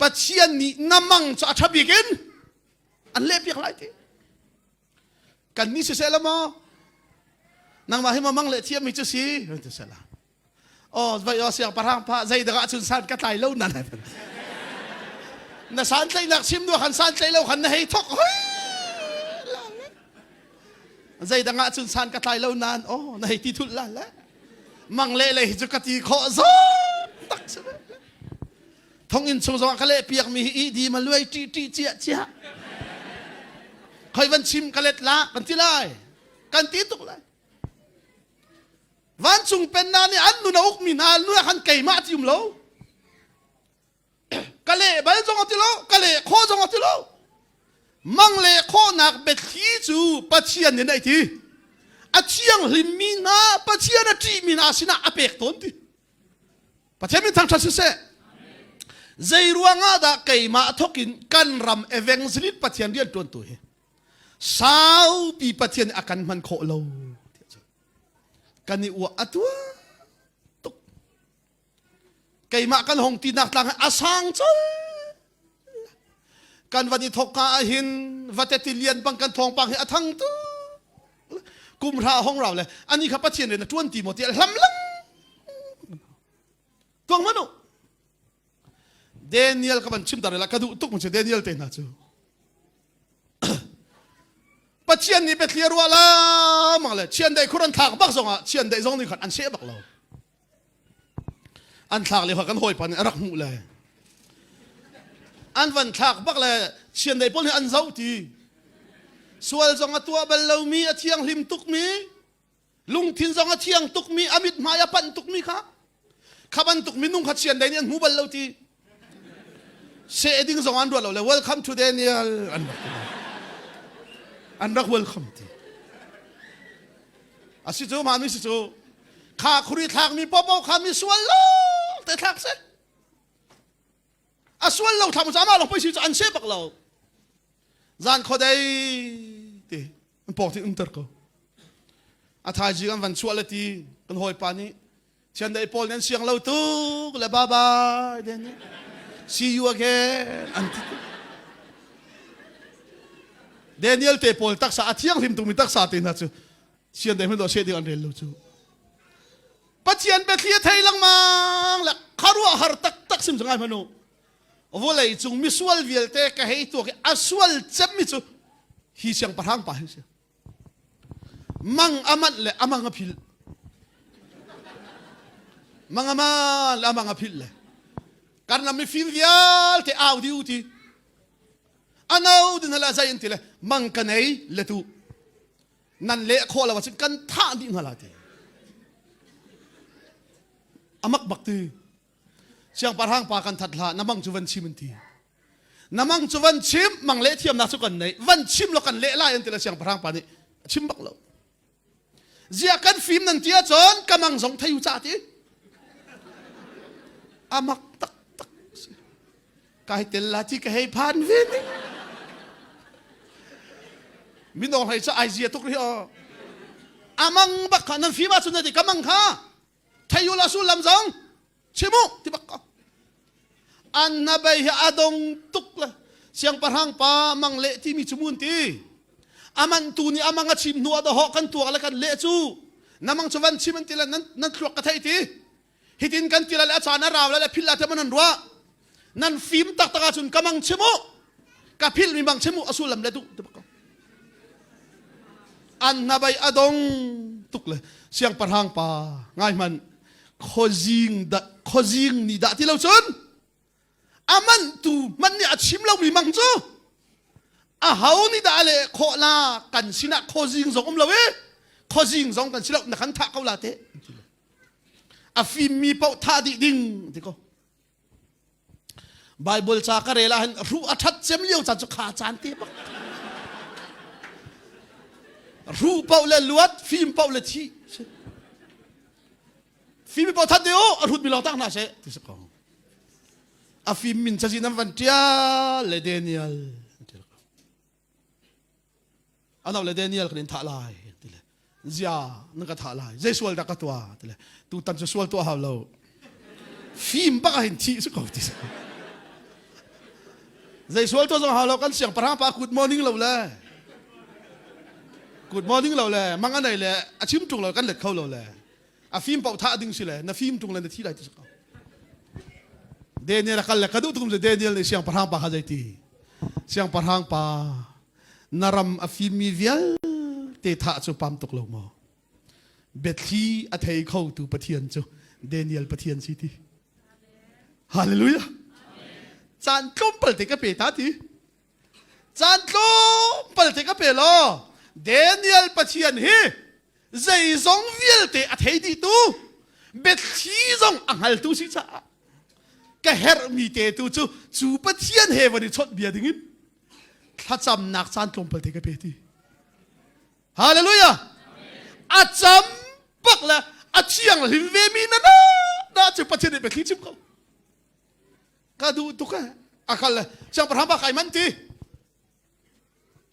Pathian nih na mang cu a ṭha bik in an leh piak lai ti kan ni siseh la maw nangmah hi mamang le thiam mi cu si ti seh la oh vai o siang parang pa zei dang ah cun san ka tlai lo na na san tlaihnak chim nu khan san tlaih lo khan na hei thok hoi zei dang ah cun san ka tlai lo nan oh na hei ti thul la le mang le le hi cu ka ti khawh zong tak si Thonginn chung zongah ka leh piakmi hi i di ma luai ṭih ṭih ciah ciah. Khoi van chim ka let la kan ti lai. Kan ti tuk lai. Vancung pennak nih an nun a ukmi hna nun ah khan keimah ti um lo. Ka leh bal zong a ti lo, ka leh khawh zong a ti lo. Mang le khawhnak biathli cu Pathian nih a ti. A thianghlimmi hna Pathian a ṭihmi hna sinah a pek tawn ti. Pathian min thangṭhat siseh. Zei ruangah dah keimah thawk in kan ram evangelist Pathian rian ṭuantu hi saupi Pathian nih a kan hman khawh lo kan i uah a tuah tuk keimah kan hong tinak tlang a sang col kan van i thawk ka ah hin vate tilian bang kan thawngpang hi a thang tu kum hra hong rau le ani kha Pathian rian a ṭuan ti maw tiah hlam lang tuang manu Daniel ka van chim tar la ka duh tuk mu Daniel te hna cu Pathian nih biathli a ruah la mang le chiandeih khur an thlak bak zongah chiandeih zong nih khan an seh bak lo An thlak lio kha kan hawipa nih a rak hmuh le an van thlak bak le chiandeih pawl nih an zoh ti. Sual zong a tuah bal lomi a thianghlim tukmi lungthin zong a thiang tukmi a mithmai a panh tukmi kha kha bantuk minung kha chiandeih nih an hmu bal lo ti. Seh ding zong an ruat lo le welcome to Daniel an rak ti. An rak welcome ti. A si cu ma mi si cu kha khuri thlak mi popo kha mi sual lo te thlak se. A sual lo thlak mu ama long poi si cu an se bak lo. Zan khodei ti an pawk ti um ter ko. A thaizing an van chuah le ti kan hawipa nih Chiandeih pawl nan siang lo tuk le bye bye den see you again an ti. Daniel te pawl taksa a thianghlim tukmi taksa te hna cu chiandeih hmanh dawh seh ding an rel lo cu. Pathian biathli a thei lengmang le khuaruah har taktak sim cu ngai hmanh u. Vawlei cung misual vialte ka hei tuak i a sual cemmi cu hi siangpahrang pa hi si. Mang a manh le a mang a philh. Mang a man le a mang a philh le. Kan ram mifim vialte au di u ti. Ano din hala zai an ti le mang ka nei le tu. Nan le khawh lo ahcun kan thah dih hna la ti. Amak bak ti. Siangpahrang pa kan that hlah na mang cu van chim an ti. Na mang cu van chim mang leh thiamnak cu kan nei van chim lo kan leh lai an ti le siangpahrang pa nih a chim bak lo. Zia kan fim nan ti ahcun ka mang zong thei u ca ti. Amak tak tak si. Kai tel la ti ka hei phan ve ni. Minong hlei cu ai zia tuk ri o. Amang bak kha nan fim ahcun na ti ka mang kha thei u la sullam zong chim u ti bak ko an hnabei hi a dong tuk le siangpahrang pa mang leh timi cu mun ti aman tu nih amang a chim hnu ah dawhawh kan tuak le kan leh cu namang cu van chim an ti le nan nan thluak ka thei ti hitin kan ti le a caan a rau le phil la te man an ruah nan fim taktak ahcun ka mang chim u ka phil mi mang chim u a sullam le duh ti bak ko An hnabei a dong tuk le siangpahrang pa ngai hmanh khuazing dah khuazing nih dah ti lo cun a manhtu hmanh nih a chim lomi mang cu a ho nih dah le khawh la kan sinah khuazing zong um lo i khuazing zong kan si lo na kan thah ko la te a fimmi paoh thah dih ding ti ko Bible ca ka rel ah hin ruh a ṭhat cem lio caan cu kha caan te bak. Ruh paoh le luat, fim paoh le thi. Fim paoh that deu, a hrut mi lawng tak hna seh ti si ko. A fim min cazin an van ṭial le Daniel. Ano le Daniel kan in thah lai ti le zia na ka thah lai zei sual dah ka tuah ti le tutan cu sual tuah hau lo fim bak ah hin thih si ko ti zei sual tuah zong hau lo kan siangpahrang pa good morning lo le good morning lo le mang anei le a chim ṭung lo kan let kho lo le a fim paoh thah ding si le na fim ṭung le na thi lai ti si ko Daniel a kal le ka duh tuk Daniel nih siangpahrang pa kha zei ti siangpahrang pa na ram a fimmi vialte thah cu pam tuk lo maw biathli a thei kho tu Pathian cu Daniel Pathian si ti Hallelujah caan tlawmpal te ka pe ta ti caan tlawmpal te ka pe law Daniel Pathian hi zeizong vialte a thei dih tu biathli zong a hngaltu si caah ka herhmi te tu cu cu Pathian he van i chawnh bia dingin thlacamnak caan tlawmpal te ka pe ti hallelujah a cam bak le a thiang hlim ve mi na na na cu Pathian nih biathli chim ko ka duh tuk eh a kal le siangpahrang pa kai man ti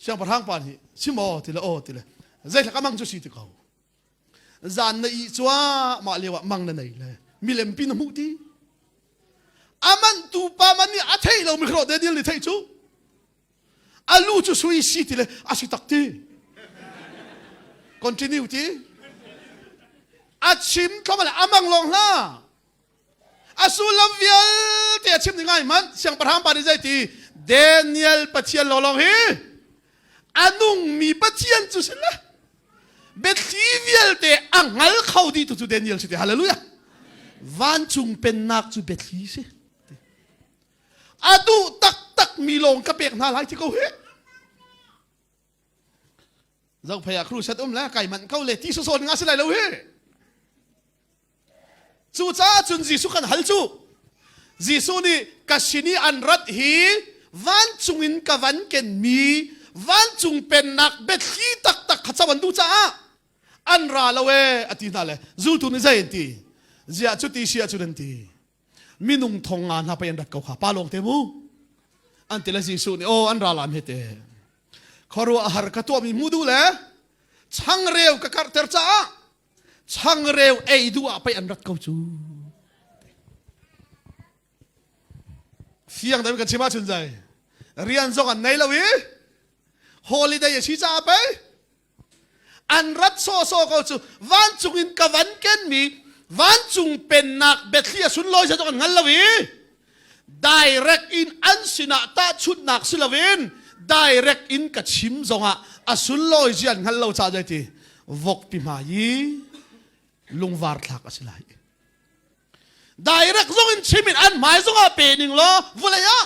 siangpahrang pa nih si maw ti le aw ti le zeitlak a mang cu si ti ko zan na ih cua mah lio ah mang na nei le milem pi na hmuh ti aman tu pa man nih a theih lo mi khro Daniel nih theih cu a lu cu sui si ti le a si tak ti continue ti a chim tlawm le amang long hla A sullam vialte a chim ding ngai hmanh siangpahrang pa nih zei ti Daniel Pathian lawnglawng hi a nungmi Pathian cu si le biathli vialte a hngal kho dih tu cu Daniel si ti hallelujah vancung pennak cu biathli si a duh taktak mi lawng ka pek hna lai ti ko hi zophei ah crusade um le kai manh ko le ti sawsaw ning a si lai lo hi Cucaah cun Jesuh kan hal cu. Jesuh nih ka sin i an rat hi vancung in ka van kenmi vancung pennak biathli taktak kha co an duh caah an ra lo ee a ti hna le zultu nih zei an ti? Ziah cu ti si ahcun an ti. Minung thong nga hna pei an rat ko kha pa lawng te mu. An ti le Jesuh nih aw an ra lam he te. Khuaruahhar ka tuahmi hmu duh le changreu ka karhter caah changreu ei duh ah pei an rat ko cu. Fiang deuh kan chim ahcun zai rian zong an nei lo i holiday a si caah pei an rat sawsawh ko cu vancung in ka van kenmi vancung pennak biathli a sunlawi zong an hngal lo i direct in an sinah tahchunhnak si loin direct in ka chim zongah a sunlawi zia an hngal lo caah zeiti vokpi hmai i lungvar thlak a si lai. Direct zong in chim in an hmai zongah pe ning law vulei ah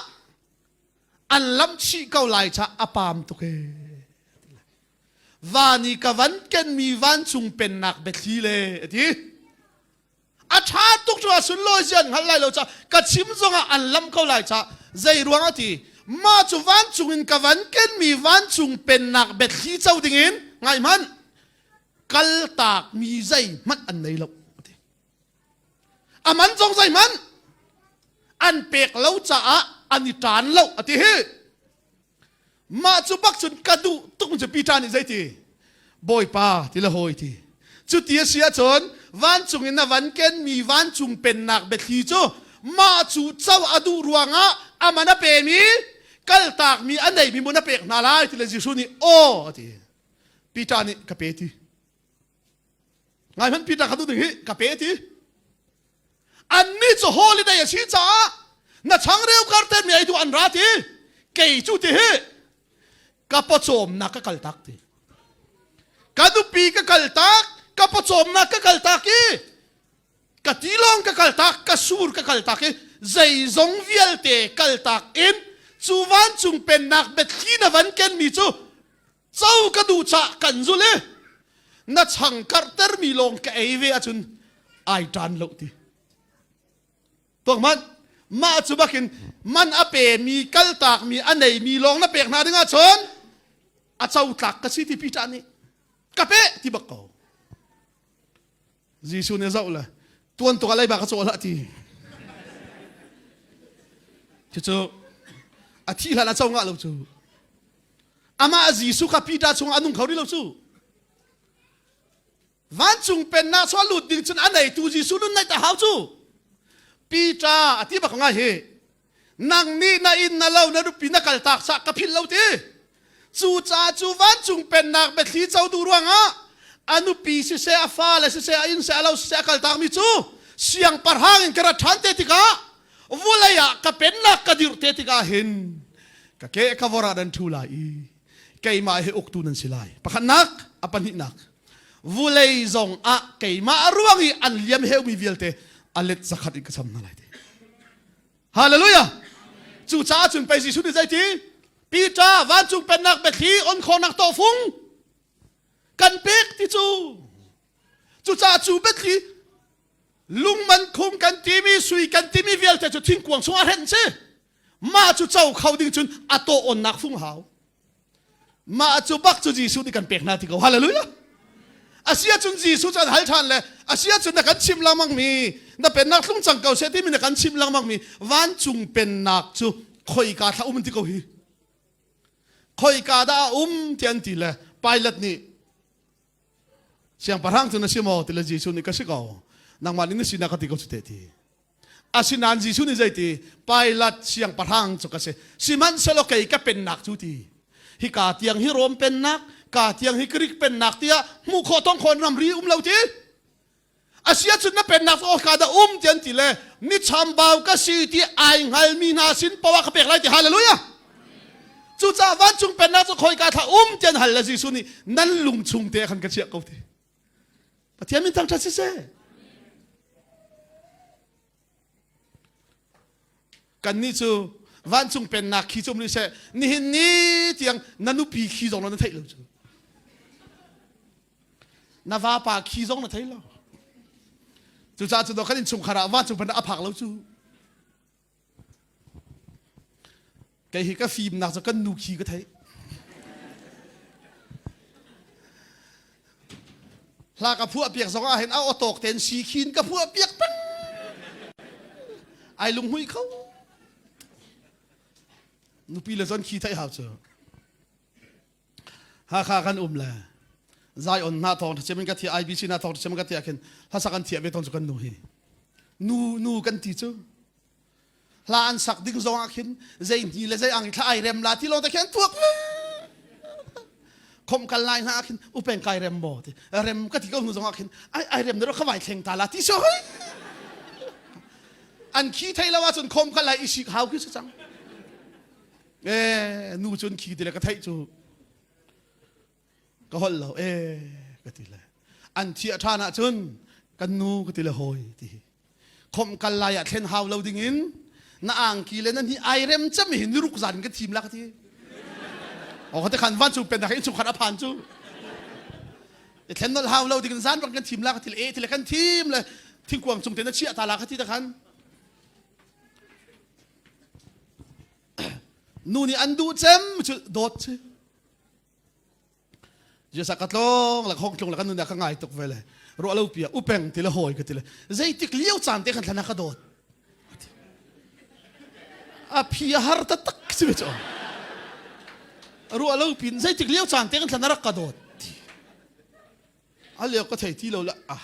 an lamh chih ko lai ca a paam tuk ee. Van i ka van kenmi vancung pennak biathli le a ti. A ṭha tuk cu a sunlawi zia an hngal lai lo ca ka chim zongah an lam ko lai ca zei ruang a ti mah cu vancung in ka van kenmi vancung pennak biathli co dingin ngai hmanh kaltak mi zeihmanh an nei lo a ti. A man zong zeihmanh an pek lo caah an i ṭan lo a ti hi. Mah cu bak cun ka duh tuk cu Peter nih zeiti Bawipa ti le hawi ti. Cuti a si ahcun vancung in a van kenmi vancung pennak biathli cu mah cu co a duh ruangah a man a pemi kaltakmi a neimi mun a pek hna lai ti le Jesuh nih aw a ti. Peter nih ka pe ti. Ngai hmanh Peter kha tu ding hi ka pe ti. Annih cu holiday a si caah na changreu kar te mi ei duh an ra ti. Kei cu ti hi ka pawcawmnak ka kaltak ti. Ka nupi ka kaltak, ka pawcawmnak ka kaltak i ka tilawng ka kaltak, ka sur ka kaltak i zeizong vialte kaltak in cu vancung pennak biathli na van kenmi cu Co ka duh cah kan zul i na chang karhtermi lawng ka ei ve ahcun ai ṭan lo ti. Tuak hmanh, mah cu bakin man a pemi kaltakmi a neimi lawng na pek hna ding ahcun a co tlak ka si ti Peter nih ka pe ti bak ko. Jesuh nih zoh le tuan tuk ah leiba ka cawh hlah ti. Cucu a thih hlan a co ngah lo cu. Amah Jesuh kha Peter chungah a nung kho rih lo cu. Vancung pennak chuah lut ding cun a neitu Jesuh nun naih ta hau cu. Peter a ti bak ngai hi. Nang nih na inn na lo na nupi na kaltak sah ka philh lo ti. Cucaah cu vancung pennak biathli co duh ruangah a nupi siseh a fale siseh a inn seh a lo siseh a kaltakmi cu siangpahrang in ka rat ṭhan te tikah vulei ah ka pennak ka dirh te tikah hin ka ke ka vor ah nan ṭhu lai i keimah hi uktu nan si lai. Pakhatnak, a pahnihnak, vulei zong ah keimah ruang i an liam heumi vialte a let zakhat in ka cham hna lai ti. Hallelujah! Cucaah cun pei Jesuh nih zeiti? Peter vancung pennak biathli on khawhnak tawhfung kan pek ti cu. Cucaah cu biathli lungman khum kan timi sui kan timi vialte cu thingkuang chungah hrenh si. Mah cu co kho ding cun a tawh onnak fung hau. Mah cu bak cu Jesuh nih kan pek hna ti ko. Hallelujah! Asi ahcun Jesuh cu an hal ṭhan le asi ahcun na kan chimh lengmang mi na pennak tlung cang ko seh timi na kan chimh lengmang mi vancung pennak cu khoika thla um ti ko hi. Khoika dah a um ti an ti le Pilate nih siangpahrang cu na si maw ti le Jesuh nih ka si ko. Nangmah nih na sinak ka ti ko cu te ti. Asinain Jesuh nih zeiti Pilate siangpahrang cu ka si. Sihmanhsehlaw kei ka pennak cu ti. Hika tiang hi Rom pennak, ka tiang hi Greek pennak tiah hmuh khawh tong khawh ramri um lo ti. Asia cun na pennak cu ka dah um ti an ti le ni chambau ka si ti ai hngalmi hna sin poah ka pek lai ti hallelujah. Cucaah vancung pennak cu khoi ka thla um ti an hal le Jesuh nih nan lung chung te khan ka chiah ko ti. Pathian min thangṭhat siseh. Kannih cu vancung pennak khi cu um rih seh nihin ni tiang na nupi khi zong na theih lo cu. Na vapa khi zong na thei lo. Cucaah cu kan innchungkhar ah vancung pennak a phak lo cu. Kei hi ka fimnak cu kan nu khi ka theih. Hla ka phuah piak zong ah hin a awtawk tein si khin ka phuah piak peng. Ai lunghmuih kho. Nupi le zon khi theih hau cu. Hakha kan um le Zion na thawng ṭha in ka thiah IBC na thawng ṭha ka thiah khin hlasak an thiah ve tawn cu kan nu hi. Nu nu kan ti cu. Hla an sak ding zong ah khin zei hni le zei ang thla ai rem la ti lo te khin tuak khom kal lai hna khin upeng kai rem maw ti rem ka ti ko hnu zong ah khin ai ai rem na kha vai thleng ta la ti so hoi an khi thei lo ahcun khom kal lai i sik hau khi si cang e nu cun khi ti le ka theih cu ka holh lo e ka ti le an thiah ṭhan ahcun kan nu ka ti le hawi ti khomh kal lai ah thlen hau lo ding in na angki le na hni ai rem cem hi niruk zan in ka thim la ka ti o ka te khan van cu pen dak in chung khat a phan cu i thlen nol hau lo ding in zan bang kan thim la ka ti le e ti le kan thim le thingkuang cung te na chiah ta la ka ti ta khan nu nih an duh cem cu dawt si Jesuh ka tlong la khong tlung la kan nun ka ngai tuk ve le ruah lo pia upeng ti le hawi ka ti le zeitik lio caan te khan thlana ka dawt a phi a har ta tak si ve cho ruah lo pin zeitik lio caan te khan thlana rak ka dawt a lio ka thei ti lo la ah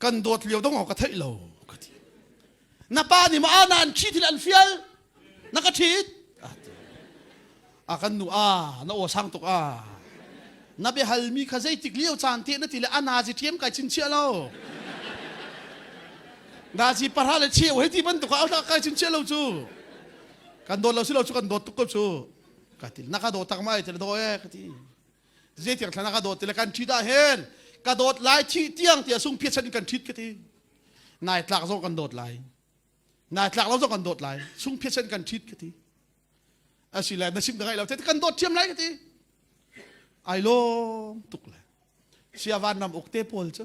kan dawt lio dong ka theih lo ka ti na pa nih ma na an ṭhi thil an fial na ka ṭhit a kan nu a na aw sang tuk a na biahal mi kha zeitik lio caan te na ti le a nazi ṭhiam kai chinchiah lo nazi para le cheu hei ti bantuk ah kai chinchiah lo cu kan dawt lo si lo cu kan dawt tuk ko cu ka ti na ka dawt tak mai ti le daw e ka ti zeitiang thlan ka dawt ti le kan ṭhit ah hin ka dawt lai thih tiang tiah sung phiat in kan ṭhit ka ti nai tlak zong kan dawt lai nai tlak lo zong kan dawt lai sung phiat kan ṭhit ka ti asi le na sim ka ngai lo te kan dawt ṭhiam lai ka ti ai lawm tuk le sia van ram uk te pawl cu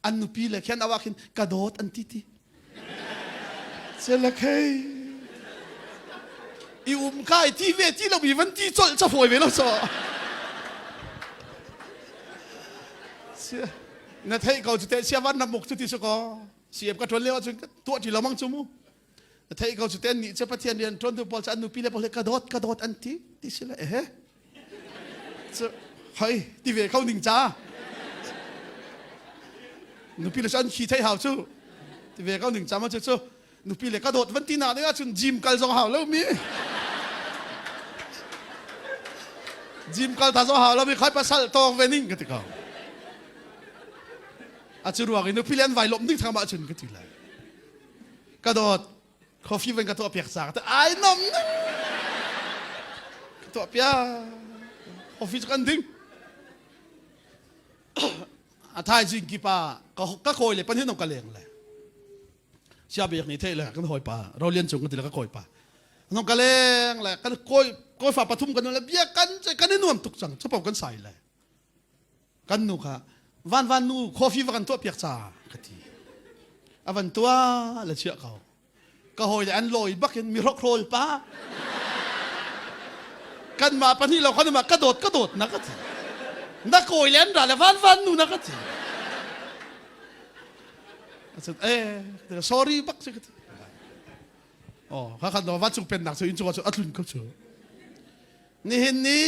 an nupi le khen awah khin ka dawt an ti ti Selakhei i um kai ti ve ti lo mi van ti colh ca fawi ve lo so na theih ko cu te sia van ram uk cu ti su ko CM ka ṭuan lio ahcun tuah ṭi lo mang cu mu na theih ko cu te nih cu Pathian rian ṭuantu pawl cu an nupi le pawl he ka dawt ka dawt an ti ti si le ehe Cu hoi ti ve kho ning ca. Nupi le cu an khi thei hau cu. Ti ve ko ning ca ma cu cu nupi le ka dawt van ti nak ding ahcun gym kal zong hau lo mi. Gym kal ta zong hau lo mi khai pasal tawng ve ning ka ti ko. A cu ruang i nupi le an vai lawm ding thang ma cun ka ti lai. Ka dawt coffee van ka tuah piak ca ka ai nom ka tuah piak coffee cu kan ding a thaizing kipa ka ka kawi le pan hin ka leng le sia bek ni thei le kan hawi pa rolian cung kan ti le ka kawi pa nong ka leng le kan kawi kawi fa pathum kan le bia kan kan i nuam tuk cang chapo kan sai le Kan nu kha van van nu coffee va kan tuah piak ca ka ti. A van tuah le chiah ko. Ka hawi le an lawi bakin mi hrokhrawl pa. Kan mah pahnih lo kan mah ka dawt ka dawt na ka ti. Na kawi le an ra le van van nu na ka ti. A eh sorry bak si ka ti. Oh, kha khan no vancung pennak cu inn cungah cu a tlun ko cu. Nihin ni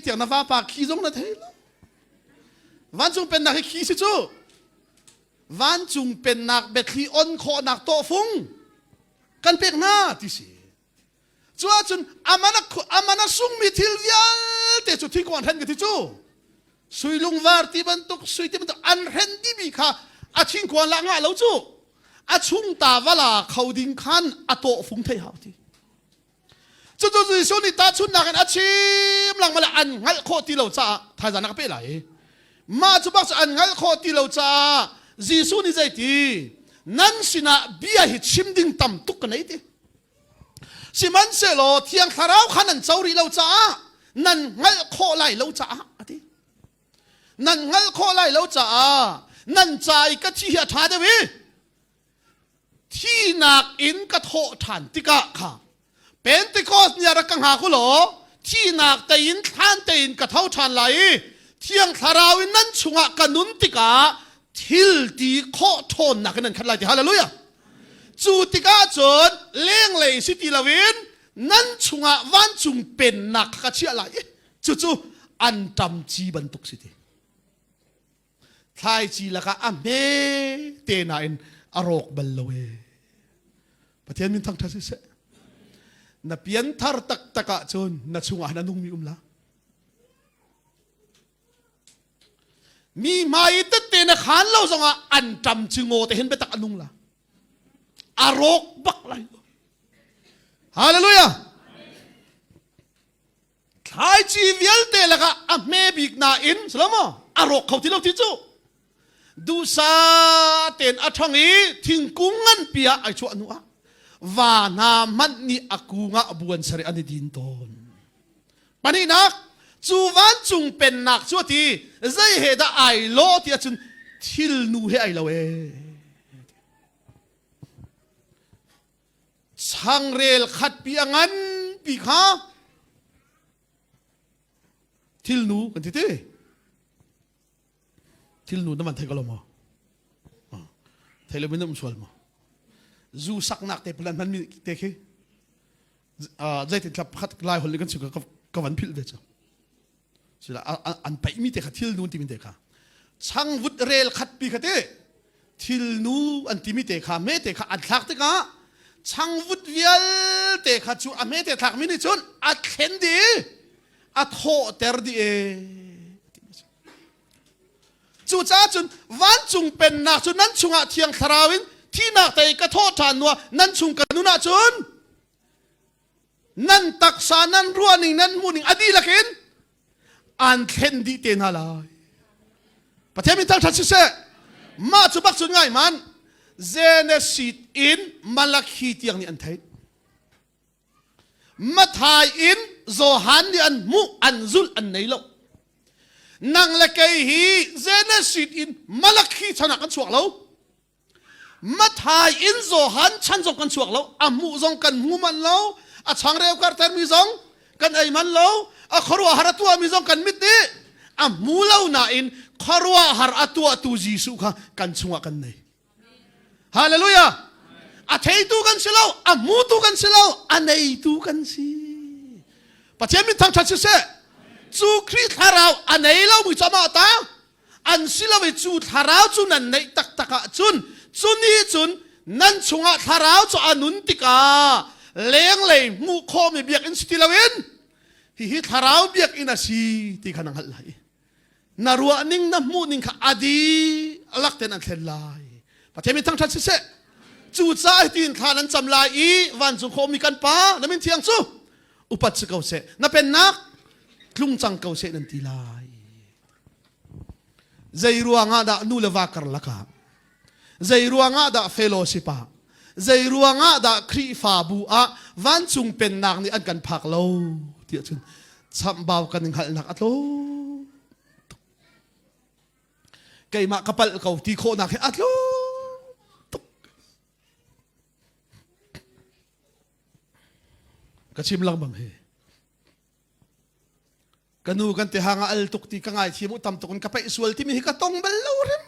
tiang na vapa khi zong na thei lo. Vancung pennak hi khi si cu. Vancung pennak biathli on khawhnak tawhfung kan pek hna ti si. Cu ahcun aman a aman a sungmi thil vialte cu thingkung an hren ka ti cu. Sui lungvar ti bantuk sui ti bantuk an hren dimi kha a thingkuan la ngah lo cu. A chung ta vala kho ding khan a tawhfung thei hau ti. Cucu Jesuh nih tahchunhnak in a chim lengmang le an hngalh khawh ti lo caah thaizang a ka pe lai. Mah cu bak cu an hngalh khawh ti lo caah Jesuh nih zeiti nan sinah bia hi chim ding tam tuk ka nei ti. Sihmanhsehlaw Thiang Thlarau kha nan co rih lo caah nan hngalh khawh lai lo caah a ti. Nan hngalh khawh lai lo caah nan ca i ka thi hi a ṭha deuh i Thinak in ka thawh ṭhan tikah kha. Pentecost ni ah rak ka hngak u law thihnak tein thlan tein ka tho ṭhan lai i Thiang Thlarau in nan chungah ka nun tikah thil ti khawh ṭhawnnak in nan khat lai ti hallelujah. Cu tikah cun lenglei si ti loin nan chungah vancung pennak kha ka chiah lai i cucu anṭam ci bantuk si ti. Thlaici lakah a hme te nain a rawk bal lo e. Pathian min thangṭhat siseh. Na pianthar taktak ahcun na chungah na nungmi um la. Mi hmai i tette na khaan lo zongah an ṭam ci ngaw te hin biatak a nung la. A rawk bak lai. Hallelujah. Thlaici vialte lakah a hme bik nain silo a rawk kho ti lo ti cu duhsa tein a ṭhang i thingkung nganpi ah ai chuah hnu ah va hna hmanh nih a kung ah buan sarih an i din tawn. Pahnihnak, cu vancung pennak cu a ti zei he dah ai lawh ti ahcun thilnu he ai lo ee. Changrel khatpi a nganpi kha thilnu kan ti ti. Thilnu na van thei ko lo maw? Thei lo min um sual maw? Zu saknak te plan hman mi te khi zeitin thla pakhat lai hol kan ka ka van philh ve cu. Sila an paih mi te kha thilnu timi te kha changvut rel khat pi kha te thilnu an timi te kha me te kha an thlak tikah changvut vialte kha cu a hme te thlak mi nih cun a thlen dih a thawhter dih e cucaah cun vancung pennak cu nan chungah thiang thlarau in thihnak tei ka thawh ṭhan hnuah nan chung ka nun ahcun nan taksa nan ruahning nan hmuhning a dihlak in an thlen dih te hna lai Pathian min thangṭhat siseh mah cu bak cun ngai man Genesis in Malakhi tiang nih an theih Mathai in Johan nih an hmuh an zulh an nei lo nang le kei hi Genesis in Malakhi chan ah kan chuak lo Mathai in Johan chan zong kan chuak lo, a hmuh zong kan hmu manh lo, a changreu kartermi zong kan ei man lo, a khuaruahhar a tuahmi zong kan mit nih a hmu lo nain khuaruahhar a tuahtu Jesuh kha kan chungah kan nei. Hallelujah! A theitu kan si lo, a hmutu kan si lo, a neitu kan si. Pathian min thangṭhat siseh, cu Khrih thlarau a nei lomi cu amah ta, an si lo i cu thlarau cu nan neih taktak ahcun cu nih cun nan chungah thlarau cu a nun tikah lenglei hmuh khawhmi biakinn si ti loin hihi thlarau biakinn a si ti kha na hngalh lai na ruahning na hmuhning kha a dihlak ten an thlen lai Pathian min thangṭhat siseh cucaah hitin thla nan cam lai i vancung khawhmi kan pa na min thiang cu upat si ko seh na pennak tlung cang ko seh nan ti lai Zei ruangah dah nu le va karlak ah zei ruangah dah fellowship ah zei ruangah dah Khrihfabu ah vancung pennak nih an kan phak lo tiah cun chamhbau kan i hngalhnak a tlawm tuk. Keimah ka palh ko ti khawhnak hi a tlawm tuk. Ka chim lengmang hi. Ka nu kan ti hang a al tuk ti ka ngaithiam u tam tuk in ka paih sual timi hi ka tong bal lo rim.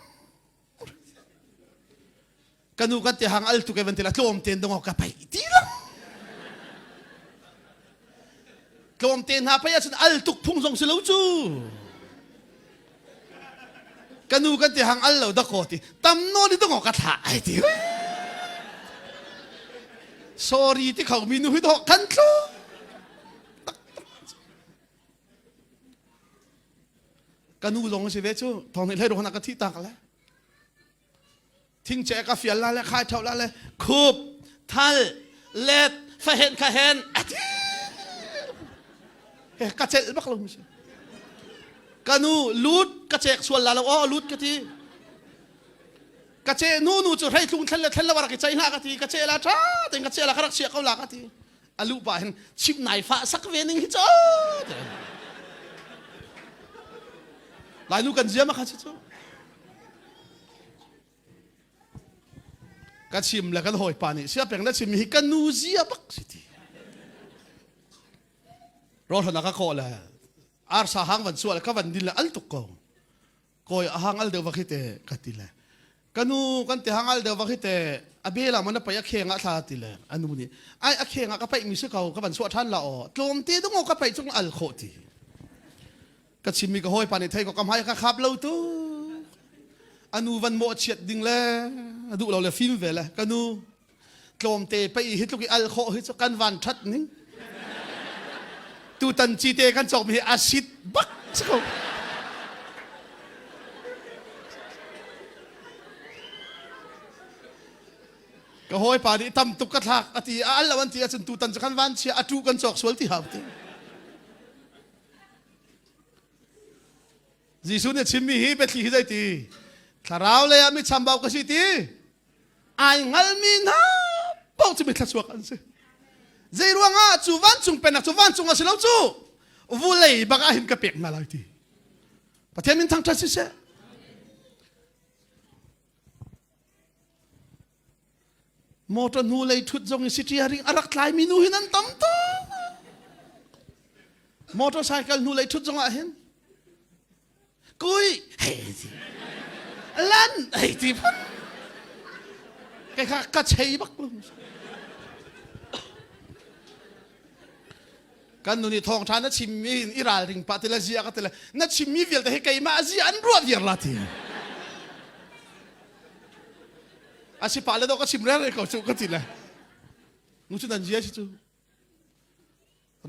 Ka nu kan ti hang al tuk e van ti la tlawm ten dong ka paih ti lang. Tlawm te hna paih ahcun al tuk phung zong si lo cu. Ka nu kan ti hang al lo dakaw ti tam nawn i dong ka thlah ai ti. Sorry ti kho mi nu hi dawh kan tlu. Ka nu zong si ve cu thong nih hlei ruang ka thih tak le thing che ka fial la le khai tho la le khup thal let fa hen kha hen ati ka cel bak lo mi ka nu lut ka chek sual la lo o lut ka ti ka che nu nu cu hrei thlung thlen le thlen lo rak i chai hna ka ti ka che la tha ten ka che la ka rak chia ko la ka ti a luh pah hin chim nai fah sak ve ning hi cu Lainu kan ziam a kha cu ka chim le kan hawipa nih sia peng na chim hi ka nu zia bak si ti. Rawlhran a ka kawh le arsa hang van suah le ka van din le al tuk ko. Kawi a hang al deuh vak hi te ka ti le. Ka nu kan ti hang al deuh vak hi te a bel ah man a paih a kheng ah thla ti le anu nih ai a kheng ah ka paih mi si ko ka van suah ṭhan la aw tlawm te dong ka paih cung al khawh ti. Ka chimmi ka hawipa nih thei ko ka hmai ka khap lo tu. Anu van mawh chiat ding le a duh lo le fim ve le ka nu tlawmte pei hi tluk i al khawh hi cu kan van ṭhat ning tutan cite kan cawkmi hi a sit bak si ko ka hawipa nih tam tuk ka thlak a ti a al lo an ti ahcun tutan cu kan van chia a tu kan cawk sual ti hau ti Jesuh nih a chimmi hi biathli hi zeiti thlarau lei ah mi chambau ka si ti ai hngalmi hna paoh cu mithla an si. Zei ruangah cu vancung pennak cu vancung a si lo cu vulei bak ah hin ka pek hna lai ti. Pathian min thangṭhat siseh. Motor hnu lei ṭhut zong i steering a rak tlaimi nu hin an tam tuk. Motorcycle hnu lei ṭhut zong ah hin kui hei ti lan hei ti phun kai kha ka chei bak lu kan nu nih thawngṭha na chimmi in i ralring pah ti le zia ka ti le na chimmi vialte hi keimah zia an ruah viar la ti a si pah le do ka chim rere ko cu ka ti le nu cu nan zia si cu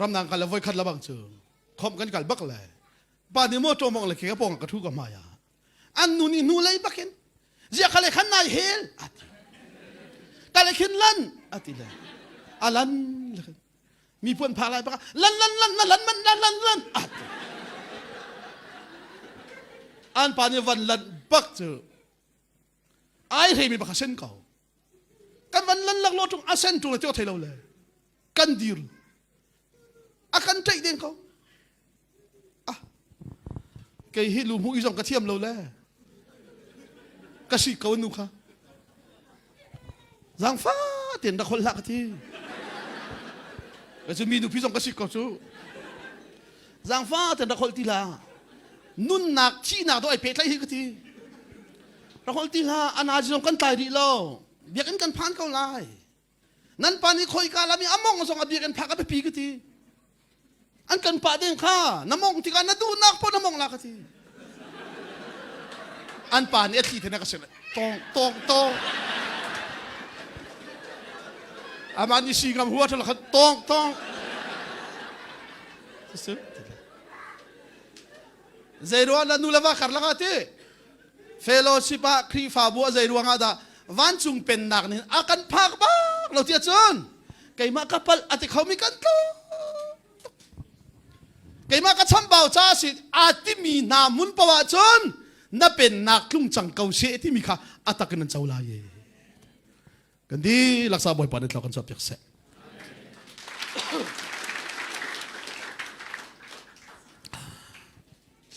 ramdang kal le voi khat labang cu khom kan kal bak le pa nih motor mong le ke ka pong ka thu ka hmai ah an nu nih hnu lei bakin zia khale khan nai hel ati kale khin lan ati le alan le mi puan pha lai baka lan lan lan na lan man lan lan lan ati an pa nih van lan bak cu ai hrei mi baka sen ko kan van lan lak lo tung a sen tung le tio thei lo le kan dir a kan ṭaih deng ko ah kei hi lu hmuh i zong ka thiam lo le ka si ko nu kha zangfa ten rak holh hlah ka ti cu mi nupi zong ka si ko cu zangfa ten rak holh ti la nunnak thihnak do ai pehtlaih hi ka ti rak holh ti hlah ana zong kan tlai rih lo biakinn kan phan ko lai Nan pa nih khoika lam i a mong zong a biakinn phak a biapi ka ti. An kan pah ding kha na mong tikah na duhnak poh na mong la ka ti. An pa nih a thli thena ka sir tong tong tong. Amah nih si ngam hua thal khan tong tong. Zei ruang dah nu le va karlak ah ti? Fellowship ah Khrihfabu ah zei ruangah dah vancung pennak nih a kan phak bak lo tiah cun keimah ka palh a ti khomi kan tlawm keimah ka chambau ca si aa timi hna hmun paoh ah cun na pennak tlung cang ko seh timi kha a tak in an co lai kan dihlak sa Bawipa nih thla kan chuah piak seh.